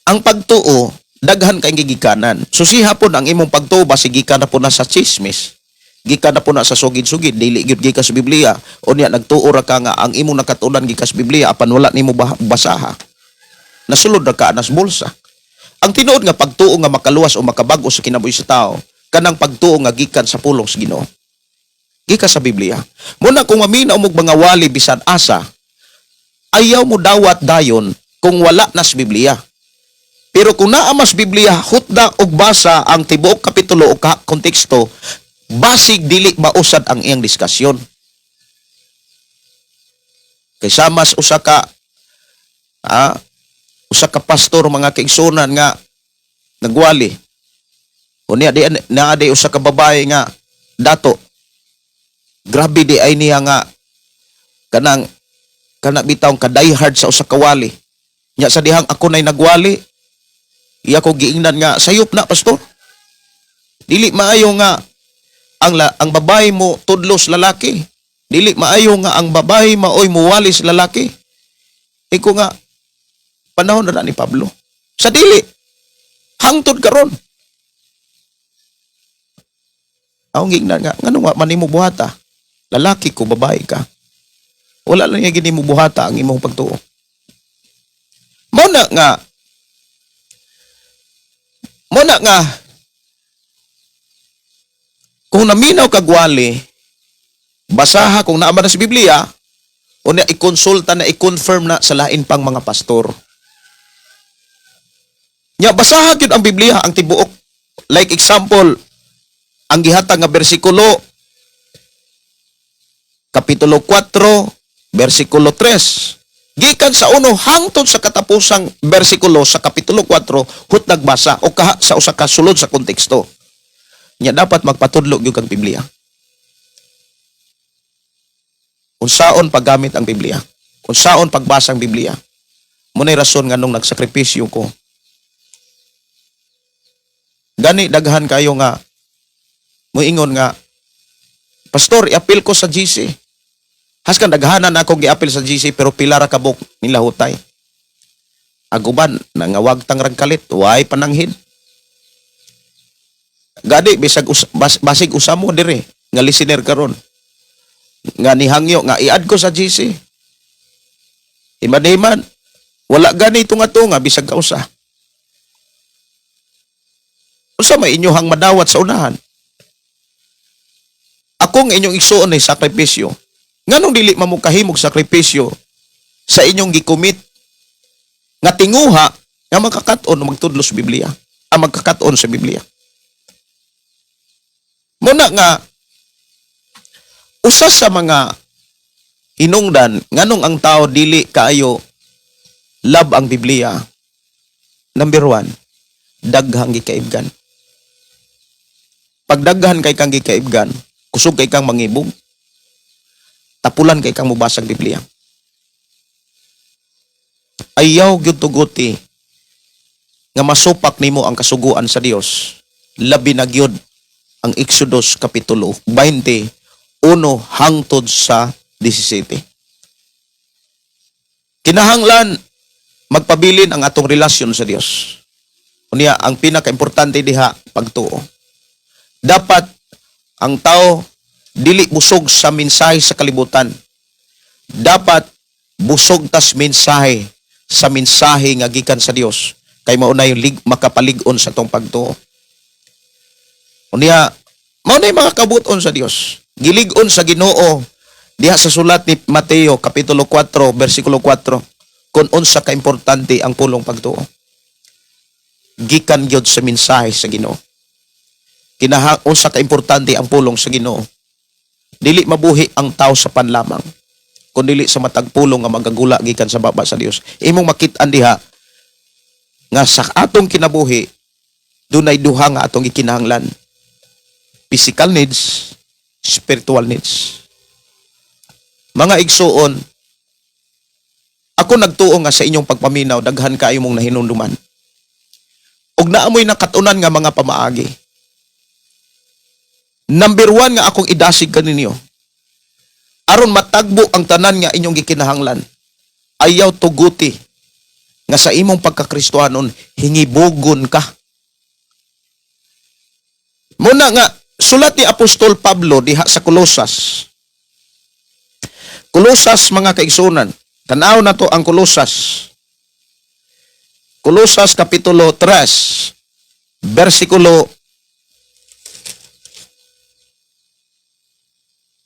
Ang pagtuo, daghan kay gigikanan. Susiha pod ang imong pagtuo, basig gikan na po na sa chismis. Gikan na po na sa sugid-sugid, dili gyud gikan sa Biblia. Unya nagtuo ra ka nga ang imong nakatunan gikan sa Biblia apan wala nimo basaha. Nasulod ra ka anas bulsa. Ang tinuod nga pagtuo nga makaluwas o makabag-o sa kinabuhi sa tao, kanang pagtuo nga gikan sa pulong sa Ginoo. Gikan sa Biblia. Muna kung maminaw mo mga wali bisan asa, ayaw mo dawat dayon kung wala na sa Biblia. Pero kung naa mas Biblia, hutda og basa ang tibuok kapitulo o konteksto, basig dili mausad ang iyang diskusyon. Kay mas usa ka pastor, mga kaigsunan, nga nagwali. Unya di naa di usa ka babae nga dato. Grabe di ay niya nga kanang kana bitawng ka die hard sa usa ka wali. Nya sa dihang ako nay nagwali, iya ko giingnan nga sayop na, pastor. Dili maayo nga ang babae mo tudlos lalaki. Dili maayo nga ang babae maoy muwali sa lalaki. Iko nga panahon na ni Pablo. Sa dili hangtod karon. Ako giingnan nga ngano nga man nimo buhata? Lalaki ko, babae ka. Wala lang niya gini mo buhata ang imong pagtuo. Mo na nga kung naminaw kag wali, basaha kung naa man na sa Biblia, o na ikonsulta na, i-confirm na sa lain pang mga pastor. Nya basaha gyud ang Biblia ang tibuok. Like example, ang gihatag nga bersikulo, Kapitulo 4, versikulo 3. Gikan sa uno hangtod sa katapusang bersikulo sa Kapitulo 4, hut nagbasa o kaha sa usa ka sulod sa konteksto. Nya dapat magpatudlo gyud kang Biblia. Unsaon paggamit ang Biblia? Unsaon pagbasa ang Biblia? Muna'y rason nga nung nagsakripisyo ko. Gani daghan kayo nga muingon nga, "Pastor, i-apil ko sa GC." Haskan daghanan ako gi-apil sa GC, pero pila ra kabuk nilahutay. Aguban nangawag tang ragkalit, way pananghin. Gadi bisag basig usa mo dire nga listener karon nga nihangyo nga i-add ko sa GC. Iman-iman, wala gani tunga-tunga bisag kausa. Unsa may inyohang madawat sa unahan? Akong inyong igsuon ay sakripisyo. Nganong dili man mo kahimog sakripisyo sa inyong gikomit nga tinguha nga magkakat-on o magtudlo sa Biblia? Ang magkakat-on sa Biblia. Muna nga usa sa mga hinungdan nganong ang tao dili kaayo love ang Biblia. Number 1, daghang gikaibgan. Pag daghan kay kang gikaibgan, kusog kay kang mangibog. Tapulan kay kang mubasag Biblia. Ayaw gyud tuguti nga masupak nimo ang kasuguan sa Dios. Labi na gyud ang Exodus Kapitulo 21 hangtod sa 17. Kinahanglan magpabilin ang atong relasyon sa Dios. Unya, ang pinakaimportante diha, pagtuo. Dapat ang tao dili busog sa mensahe sa kalibutan. Dapat busog tas mensahe sa mensahe nga gikan sa Dios kay mao na yung makapalig-on sa atong pagtuo. Unya, mao na yung mga kabuton sa Dios. Gilig-on sa Ginoo diha sa sulat ni Mateo Kapitulo 4 versikulo 4 kung unsa ka importante ang pulong pagtuo. Gikan gyud sa mensahe sa Ginoo. Kinaha unsa ka importante ang pulong sa Ginoo. Dili mabuhi ang tao sa pan lamang, kun dili sa matag pulong nga magagula gikan sa baba sa Dios. Imong makit-an diha nga sa atong kinabuhi dunay duha nga atong gikinahanglan: physical needs, spiritual needs. Mga igsuon, ako nagtuo nga sa inyong pagpaminaw daghan kaayo mong nahinumduman. Ug naamoy nakatunan nga mga pamaagi. Number 1 nga akong idasig kaninyo. Aron matagbo ang tanan nga inyong gikinahanglan. Ayaw tuguti nga sa imong pagkakristohanon hingibugon ka. Muna nga sulat ni Apostol Pablo diha sa Colosas. Colosas, mga kaigsunan. Tanaw na to ang Colosas. Colosas kapitulo 3 versikulo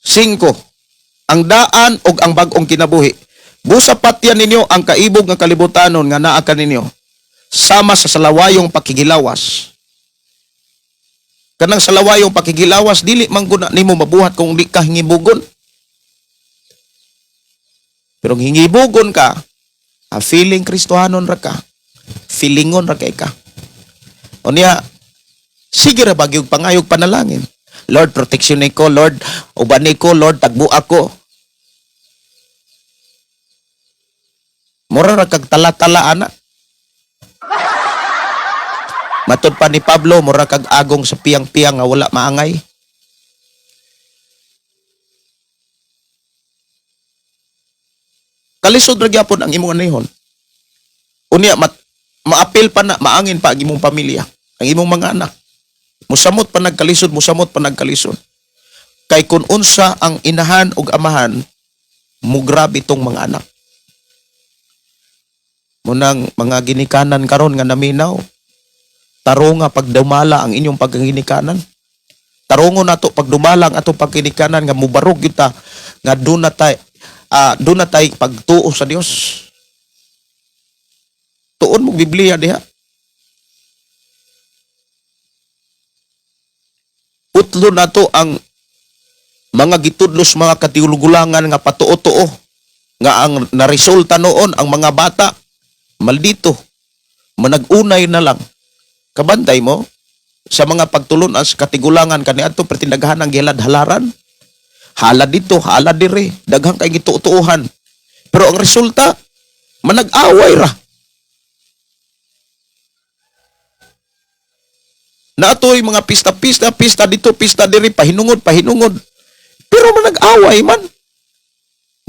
5. Ang daan og ang bag-ong kinabuhi. Busa patyan ninyo ang kaibog nga kalibutanon nga naa kaninyo sama sa salawayong pakigilawas. Kanang salawayong pakigilawas, dili man guna nimo mabuhat kung di ka hingibugon. Pero kung hingibugon ka, feeling Kristohanon ra ka. Feelingon ra kay ka. Unya, sige ra bagyog pangayog panalangin. Lord, protection ko, Lord, uban ko, Lord, tagbo ako. Mura ra kag tala-tala ana. Matod pa ni Pablo, mura kag agong sa piyang-piyang nga wala maangay. Kalisod ra gyapon ang imong anihon. Unya maapil pa na, maangin pa ang imong pamilya, ang imong mga anak. Musamot pa nagkalisod, musamot pa nagkalisod. Kay kun unsa ang inahan ug amahan, mugrabe tong mga anak. Munang mga ginikanan karon nga naminaw, tarunga pagdumala ang inyong pagginikanan. Tarungo nato pagdumala ang atong pagginikanan nga mubarog gyud ta nga doon na tay pagtuo sa Dios. Tuon mo Biblia diha. Putlo nato ang mga gitudlos mga katigulangan nga patuo-tuo nga ang naresulta noon ang mga bata maldito, manag-unay na lang. Kabantay mo sa mga pagtulunan sa katigulangan kaniadto, pertindaghan ang gilad halaran, halad dito, halad dire, daghang kay gituotuohan, pero ang resulta manag-away ra. Naatoy mga pista-pista, pista dito, pista diri, pahinungod, pahinungod. Pero manag-away man.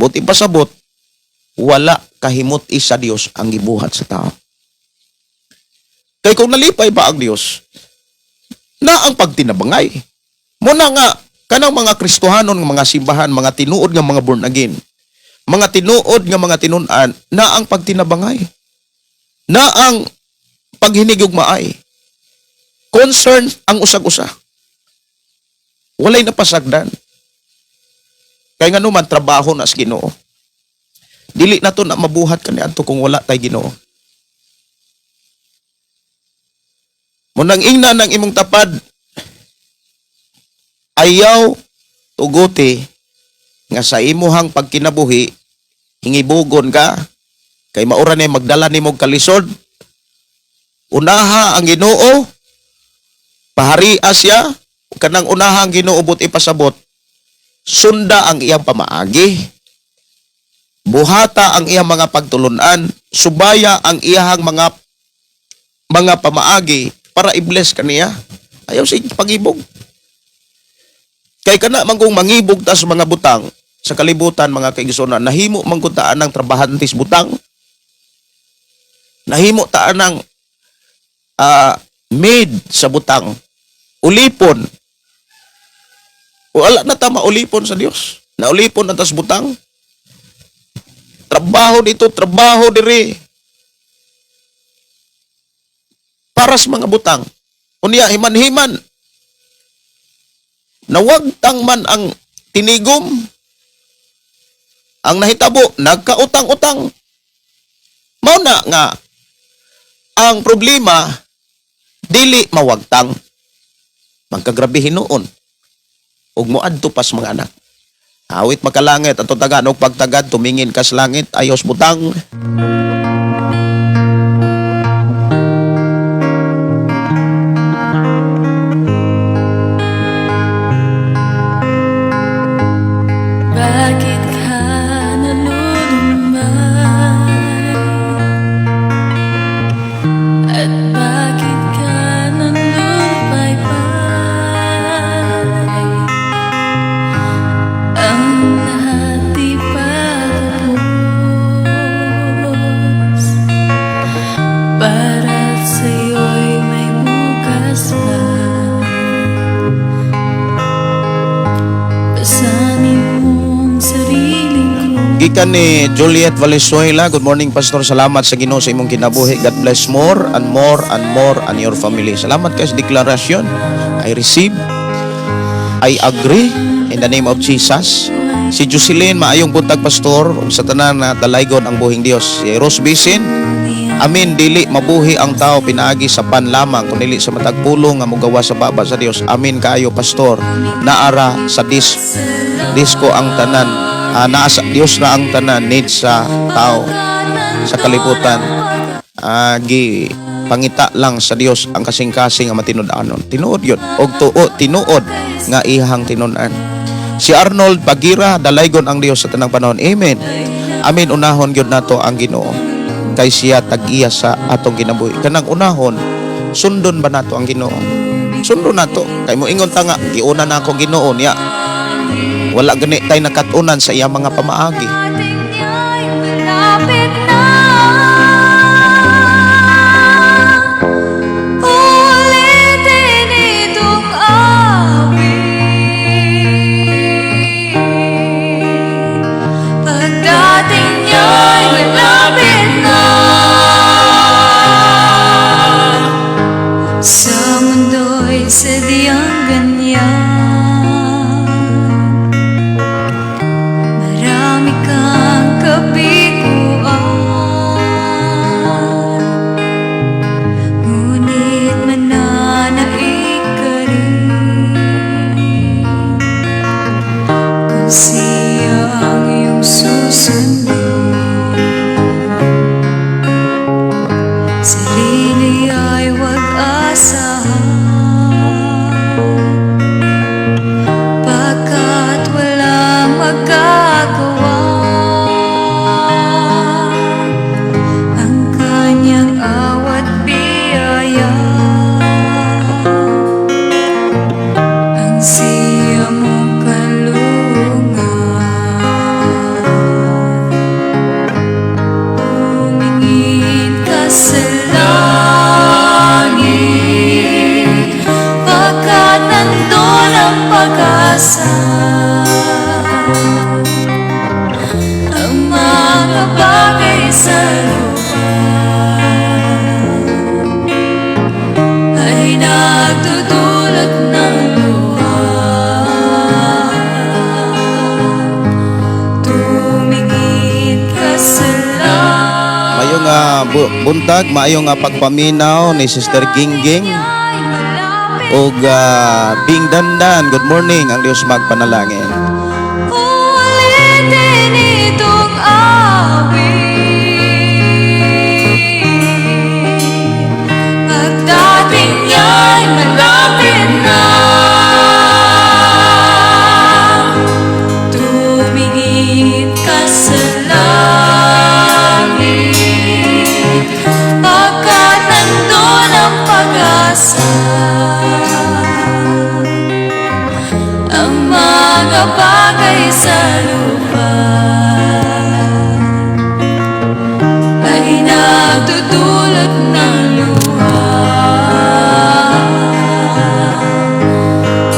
Buti pasabot, wala kahimot sa Dios ang gibuhat sa tao. Kay kung nalipay pa ang Dios, na ang pagtinabangay. Muna nga, kanang mga Kristohanon nga mga simbahan, mga tinuod nga mga born again, mga tinuod nga mga tinun-an, na ang pagtinabangay. Na ang paghinigugmaay. Concern ang usag-usa. Walay napasagdan. Kay nga naman, trabaho na sa Ginoo. Dili na to na mabuhat kaniadto kung wala tay Ginoo. Munang ingna ng imong tapad, ayaw tuguti nga sa imuhang pagkinabuhi, hingibugon ka, kay maura ni magdala nimo og kalisod. Unaha ang Ginoo, paharia siya, kanang unaha ang Ginoo, but ipasabot, sunda ang iyang pamaagi. Buhata ang iyang mga pagtulunan, subaya ang iyang mga pamaagi para i-bless kaniya. Ayaw sa pag-ibog. Kay kana man kung mangibog ta sa mga butang sa kalibutan, mga kaigsunan, nahimo man gud ta anang trabahantes butang. Nahimo ta anang maid sa butang. Ulipon. Wala na ta maulipon sa Dios. Naulipon na tas butang. Trabaho dito, trabaho diri. Para sa mga butang. Unya, himan-himan. Nawagtang man ang tinigom. Ang nahitabo, nagkautang-utang. Mao na nga, ang problema, dili mawagtang. Magkagrabe hinuon. Ug moadto pas mga anak. Awit makalangit, ato tagan og pagtagad, tumingin kas langit, ayos butang. Bakit ka nalulumay? At bakit ka nanlulupaypay? Ang lahat Gikan ni Juliet Valenzuela, good morning, Pastor. Salamat sa Ginoo sa imong kinabuhi. God bless more and more and more and your family. Salamat kay sa deklarasyon. I receive. I agree in the name of Jesus. Si Jocelyn, maayong buntag, Pastor. Ug sa tanan na dalaygon ang buhing Dios. Si Rose Bisin, amin, dili mabuhi ang tao pinaagi sa pan lamang kundi sa matag pulong nga mogawa sa baba sa Dios. Amin kaayo, Pastor. Naara sa disco ang tanan. Naa sa Dios na ang tanan needs sa tao sa kalibutan. Gi pangita lang sa Dios ang kasing-kasing nga matinud-anon. Tinuod yun. Og tuo, tinuod nga ihang tinun-an. Si Arnold Pagira, dalaygon ang Dios sa tanang panahon. Amen. Amin, unahon gyud nato ang Ginoo. Kay siya tag-iya sa atong kinabuhi. Kanang unahon, sundon ba nato ang Ginoo? Sundon nato. Kay mo ingon ta nga, giuna na ako Ginoo niya. Wala gani tay nakatunan sa iyang mga pamaagi. Ating niya'y malapit na. Ulitin itong awit. Pagdating niya'y malapit na. Sa mundo'y sadyang ganyan. Marami kang kabiguan, ngunit mananaig ka rin kung siya ang iyong susundin. Sarili ay wag asahan, pagkat walang magagawa. Ang kanyang awat biyaya ang siya mong kanlungan. Tumingin ka sa langit, pagkat nandun ang pag-asa. Ang mga bagay sa lupa ay nagdudulot ng luha. Tumingin ka sa langit. Maayong buntag, maayong pagpaminaw ni Sister Gingging ug Bing Dandan. Good morning, ang Dios magpanalangin. Ulitin itong awit. Pagdating niya'y malapit na. Tumingin ka sa langit, pagkat nandun ang pag-asa. Ang mga bagay sa lupa ay nagdudulot ng luha.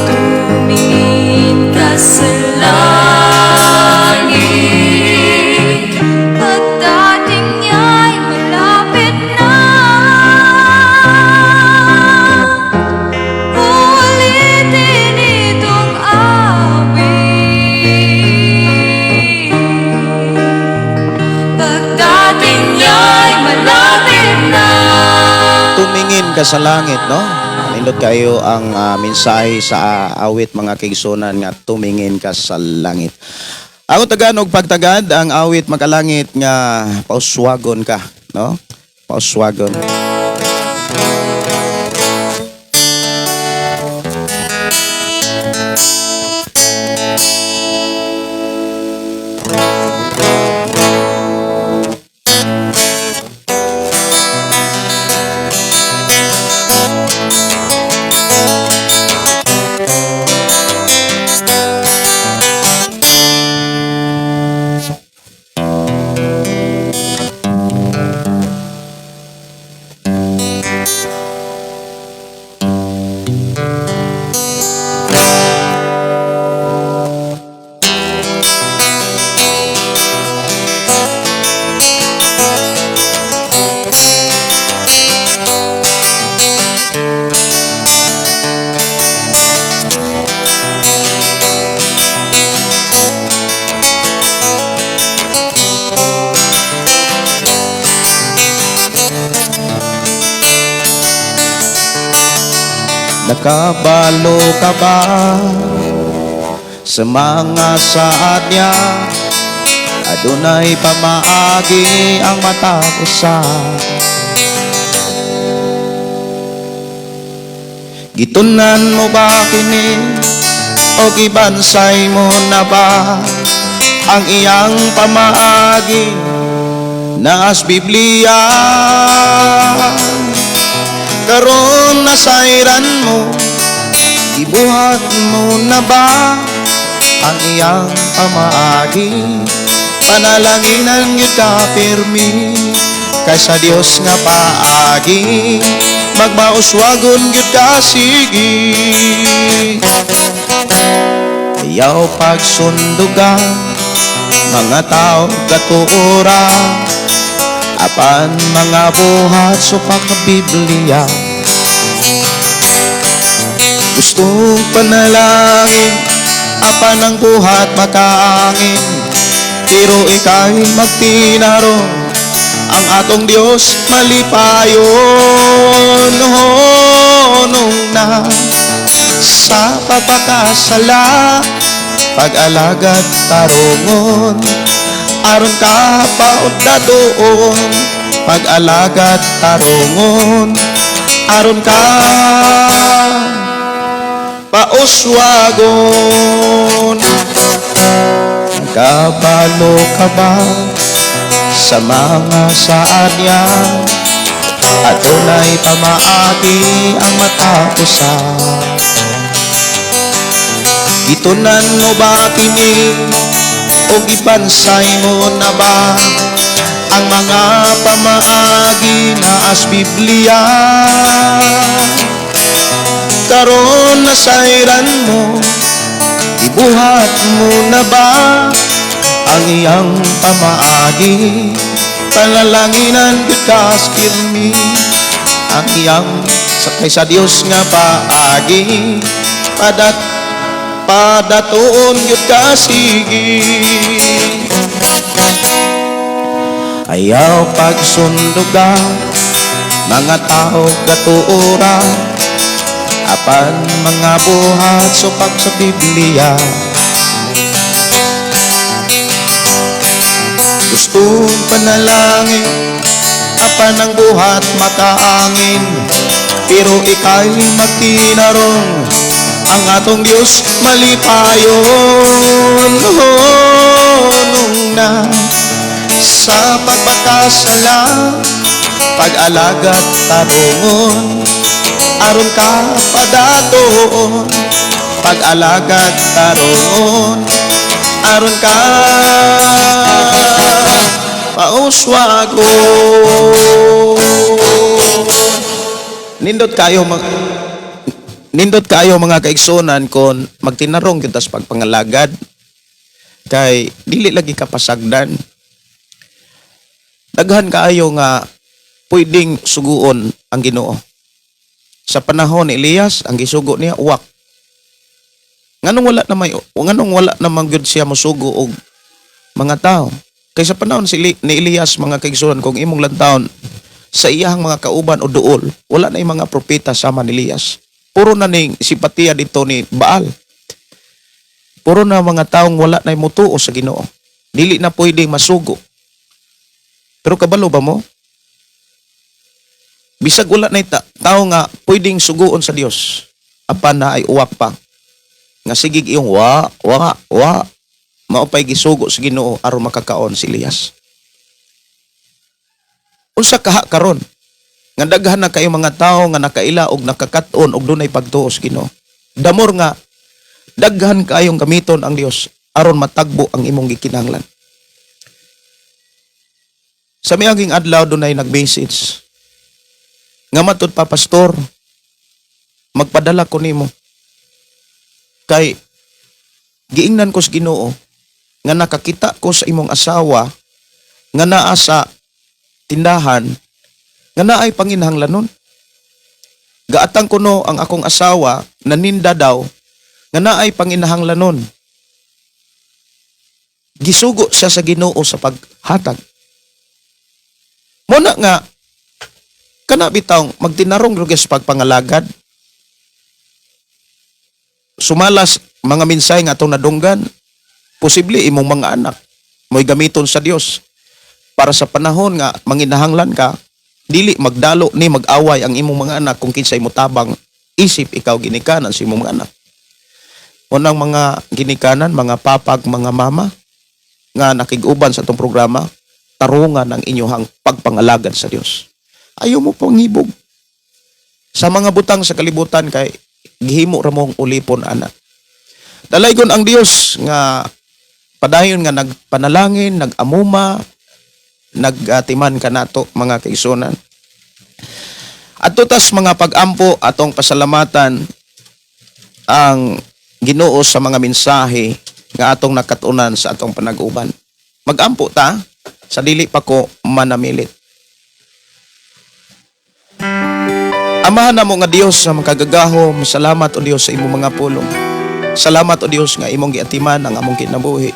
Tumingin ka sa langit, pagdating niya'y malapit na. Ulitin itong awit. Pagdating niya'y malapit na. Tumingin ka sa langit, no? Nindot kayo ang mensahe sa awit, mga kaigsunan, nga tumingin ka sa langit. Ako tagan og pagtagad ang awit makalangit nga pauswagon ka, no? Pauswagon. Nakabalo ka ba sa mga saad niya? Adunay pamaagi ang matag usa. Gitunan mo ba kini o gibansay mo na ba ang iyang pamaagi naas Biblia? Karon nasayran mo, ibuhat mo na ba ang iyang pamaagi? Panalanginan gyud ka pirmi kaysa Dios nga paagi, magmauswagon gyud ka sige. Ayaw pagsundugan mga tao gatuora, apan mga buhat supak Biblia. Gustong panalangin, apan ang buhat makaangin, pero ika'y magtinarong, ang atong Diyos malipayon. Honong na sa pagpakasala, pag-alagad tarungon, aron ka paudatuon. Pag-alagad tarungon, aron ka pauswagon. Nakabalo ka ba sa mga saad niya? Adunay pamaagi ang matag usa. Gitunan mo ba kini o gibansay mo na ba ang mga pamaagi naas Biblia? Karon nasayran mo, ibuhat mo na ba ang iyang pamaagi? Panalanginan gyud ka pirmi, ang iyang sakay sa Dios nga paagi, padatuon gyud ka sige. Ayaw pagsunduga mga tao gatuora, apan mga buhat supak sa Biblia. Gustong panalangin, apan ang buhat makaangin, pero ika'y magtinarong, ang atong Diyos malipayon. Honong na sa pagpakasala, pag-alagad tarungon, aron ka padatuon. Pag-alagad tarungon, aron ka pauswagon. Nindot kayo mag Nindot kayo mga kaigsunan kon magtinarong gyud tas pagpangalagad, kay dili lagi ka pasagdan. Daghan kaayo nga pwedeng suguon ang Ginoo. Sa panahon ni Elias, ang gisugo niya uwak. Nganong wala naman gyud siya mosugo og mga tao? Kay sa panahon ni Elias, mga kaigsunan, kung imong lantawon sa iyahang mga kauban o duol, wala na yung mga propeta sama ni Elias. Puro na ning simpatiya dito ni Baal. Puro na mga taong wala na mutuo sa Ginoo. Dili na pwedeng masugo. Pero kabalo ba mo? Bisag wala na tao nga pwedeng suguon sa Dios, apan na ay uwak pa. Nga sigig iyong wa, wa, wa, maupay gisugo sa Ginoo aron makakaon si Elias. Unsa kaha karon? Nga daghan na kayo mga tao nga nakaila og nakakat-on og dunay pagtuo sa Ginoo. Damor nga daghan kaayong gamiton ang Dios aron matagbo ang imong gikinahanglan. Sa miaging adlaw dunay nag-message. Nga matud pa, pastor, magpadala ko nimo. Kay giingnan ko sa Ginoo nga nakakita ko sa imong asawa nga naa sa tindahan nga naay panginahanglanon. Gaatang kuno ang akong asawa naninda daw nga naay panginahanglanon. Gisugo siya sa Ginoo sa paghatag. Muna nga kana bitawng magtinarong gyud sa pagpangalagad. Sumalas mga mensahe nga atong nadunggan, posible imong mga anak mo'y gamiton sa Dios para sa panahon nga manginahanglan ka, dili magdalo ni mag-away ang imong mga anak kung kinsay motabang isip ikaw ginikanan sa imong mga anak. Unang mga ginikanan, mga papag, mga mama nga nakig-uban sa atong programa, tarungan ang inyong pagpangalagad sa Dios. Ayaw mo pangibog sa mga butang sa kalibutan kay gihimo ra mong ulipon ana. Dalaygon ang Dios nga padayon nga nagpanalangin, nag-amuma, nagatiman kanato, mga kaigsuonan. At tutas mga pag-ampo, atong pasalamatan ang Ginoo sa mga mensahe nga atong nakatunan sa atong panag-uban. Magampo ta sa dili pa ko manamilit. Amahan namo nga Dios sa makagagahom, salamat, o Dios, sa imong mga pulong. Salamat, o Dios, nga imong giatiman ang among kinabuhi.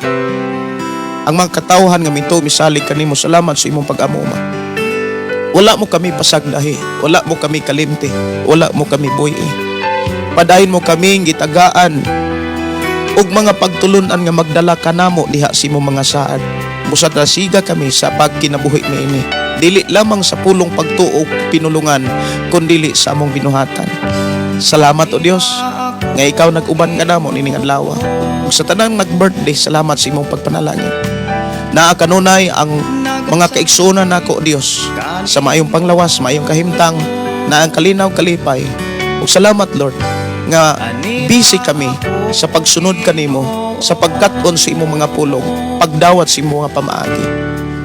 Ang mga katawhan nga mito misalig kanimo, salamat sa imong pag-amuma. Wala mo kami pasagdahi, wala mo kami kalimti, wala mo kami buyi. Padayon mo kami gitagaan ug mga pagtulunan nga magdala kanamo diha sa imong mga saad. Busat siga kami sa pagkinabuhi niini. Dili lamang sa pulong pagtuo pinulungan, kundili sa among binuhatan. Salamat, o Dios, nga ikaw nag-uban kanamo nining adlaw. Ug sa tanang nag-birthday, salamat sa imong pagpanalangin. Naa kanunay ang mga kaigsuonan nako, Dios, sa maayong panglawas, maayong kahimtang, na ang kalinaw kalipay. Ug salamat, Lord, nga busy kami sa pagsunod kanimo, sa pagkat-on sa imong mga pulong, pagdawat sa imong mga pamaagi.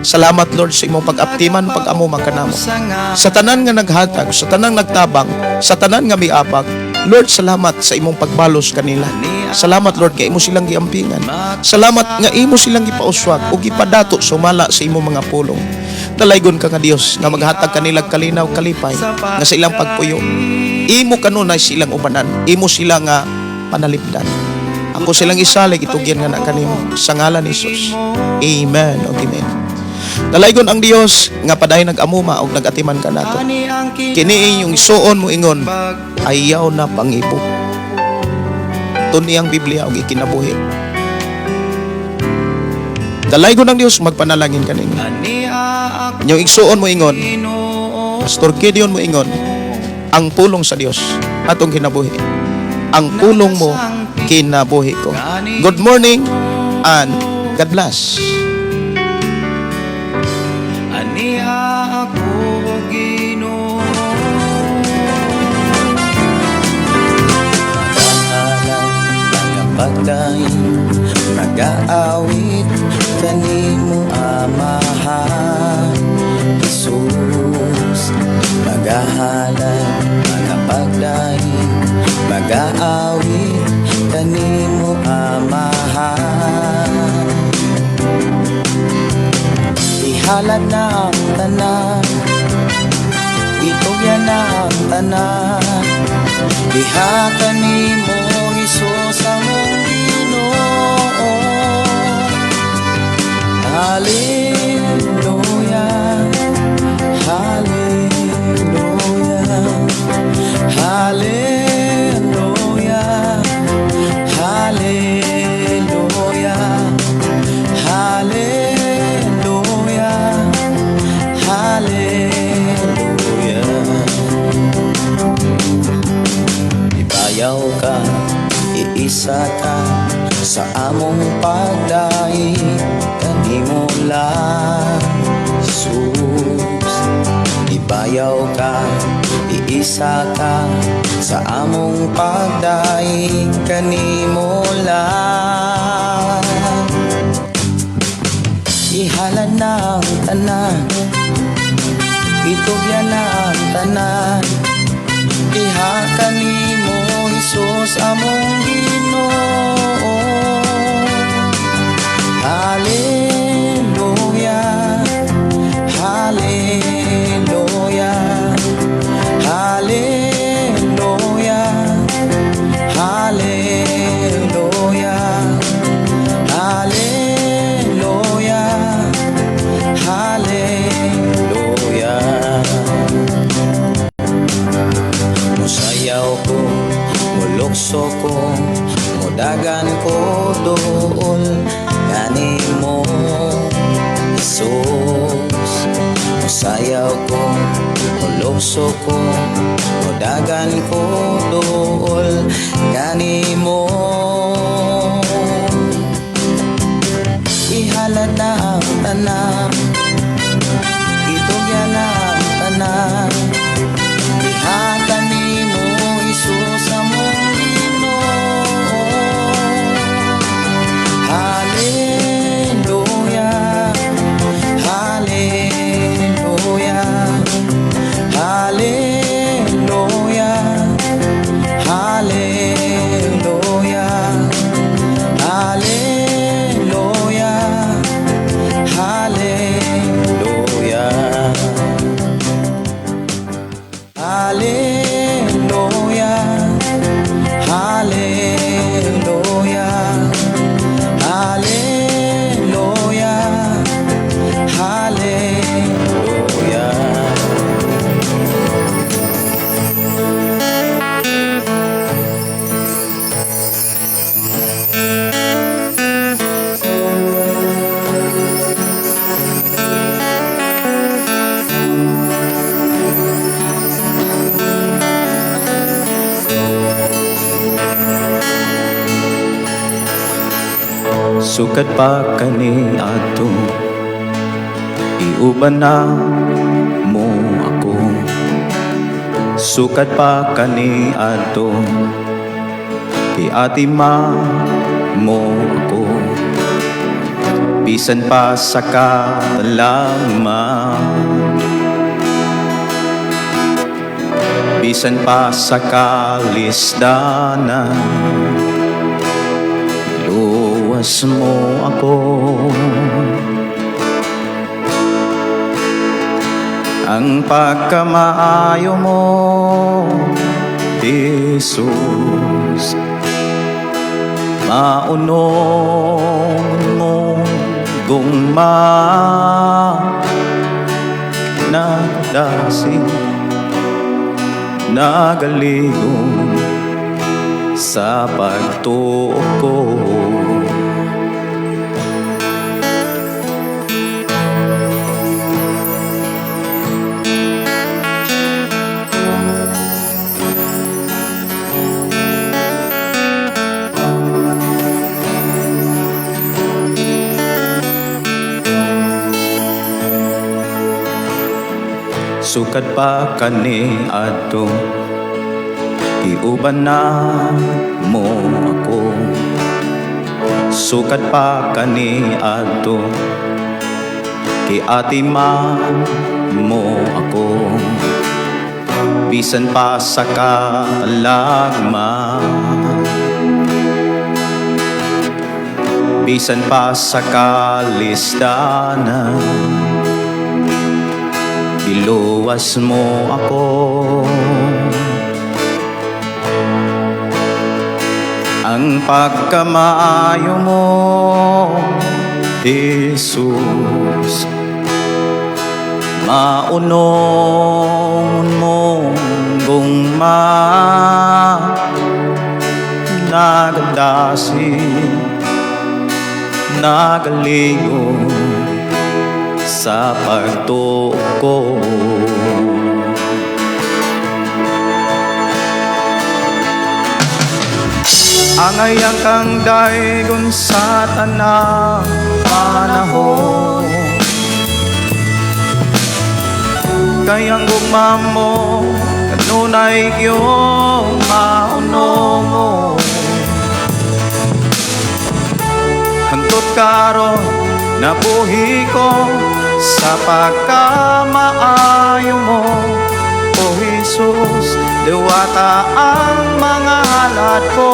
Salamat, Lord, sa imong pag-aptiman, pag-amuma kanamo. Sa tanan nga naghatag, sa tanan nagtabang, sa tanan nga miabag, Lord, salamat sa imong pagbalos kanila. Salamat, Lord, nga imo silang giampingan. Salamat nga imo silang gipauswag ug gipadato sumala sa imong mga pulong. Dalaygon ka nga Dios nga maghatag kanila kalinaw kalipay nga sa ilang pagpuyo. Imo kanunay silang ubanan, imo sila nga panalipdan. Ako silang isalig, itugyan nga na kanimo sa ngalan ni Jesus. Amen ug amen. Dalaygon ang Dios nga padayon nag-amuma og nag-atiman kanato. Kini inyong igsuon mo ingon, ayaw na pangibok. Tuni ang Biblia og ikinabuhi. Dalaygon ang Dios magpanalangin kaninyo. Inyong igsuon mo ingon, Pastor Gideon mo ingon, ang pulong sa Dios atong kinabuhi. Ang pulong mo, kinabuhi ko. Good morning and God bless. Aniha ako, Ginoo. Magahalad, magapagdaig, magaawit kanimo, Amahan Jesus. Magahalad, magapagdaig, magaawit kanimo, Amahan. Ihalad na ang tanan, itugyan na ang tanan diha kanimo, Hesus among Ginoo. Hallelujah, Hallelujah, Hallelujah, Hallelujah, Hallelujah, Hallelujah. Ibayaw ka, iisa ka sa among pagdaig kanimo lang, Jesus. Ibayaw ka, iisa ka sa among pagdaig kanimo lang. Ihalad na ang tanan, itugyan na ang tanan diha kanimo, Hesus among Ginoo. Hallelujah, Hallelujah, Hallelujah, Hallelujah, Hallelujah, Hallelujah. Musayaw ko, mulukso ko. Suko, mudagan ko duol kanimo. Ihalad na ang tanan, itugyan na ang tanan. Ihatag nimo, Hesus, among Ginoo. Hallelujah, Hallelujah, Hallelujah, Hallelujah, Hallelujah, Hallelujah, Hallelujah, Hallelujah, Hallelujah, Hallelujah. Sukad pa kani ato, iuban na mo ako. Sukad pa kani ato, giatima mo ako. Bisan pa sa katalagman, bisan pa sa kalisdanan, luwas mo ako. Ang pagkamaayo mo, Jesus, maunong mo gugma, nagdasig, nagaligon sa pagtuo ko. Sukad pa kani adto, giuban na mo ako. Sukad pa kani adto, giatiman mo ako. Bisan pa sa katalagman, bisan pa sa kalisdanan, iluwas mo ako. Ang pagkamaayo mo, Jesus, maunong mo gugma, nagadasig, nagaligo sa pagtuo ko. Angay kang daygon sa tanang panahon, kay ang gugma mo kanunay gyud maunong. Hangtod karon nabuhi ko sa pagkamaayo mo. O Jesus, diwata ang mga halad ko.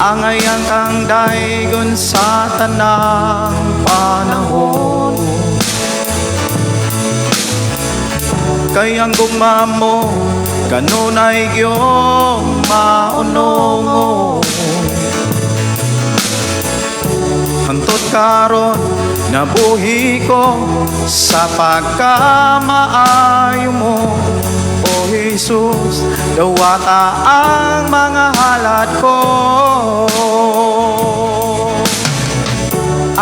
Angayan kang daygon sa tanang panahon, kay ang gugma mo kanunay gyud maunong. Hangtod karon nabuhi ko sa pagkamaayo mo. O Jesus, dawata ang mga halad ko.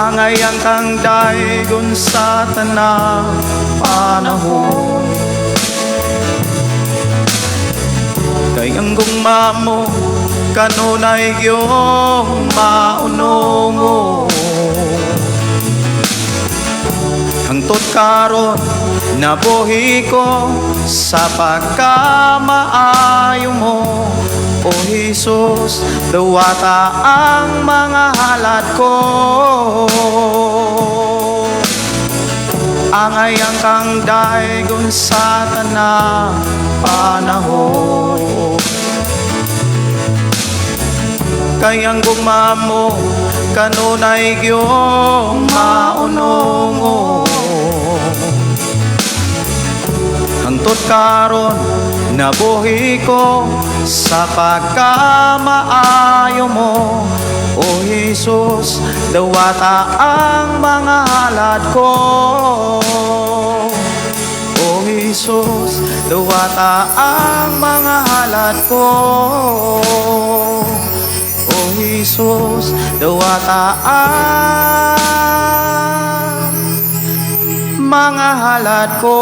Angayan kang daygon sa tanang panahon. Kay ang gugma mo kanunay gyung maunongon. Hangtod karon nabuhi ko sa pagkamaayo mo. O Jesus, duwata ang mga halad ko. Angayan kang daygon sa tanang panahon. Kay ang gugma mo kanunay gyung maunongon. Hangtod karon nabuhi ko sa pagkamaayo mo. O Jesus, dawata ang mga halad ko. O Jesus, dawata ang mga halad ko. O Jesus, dawata ang mga halad ko.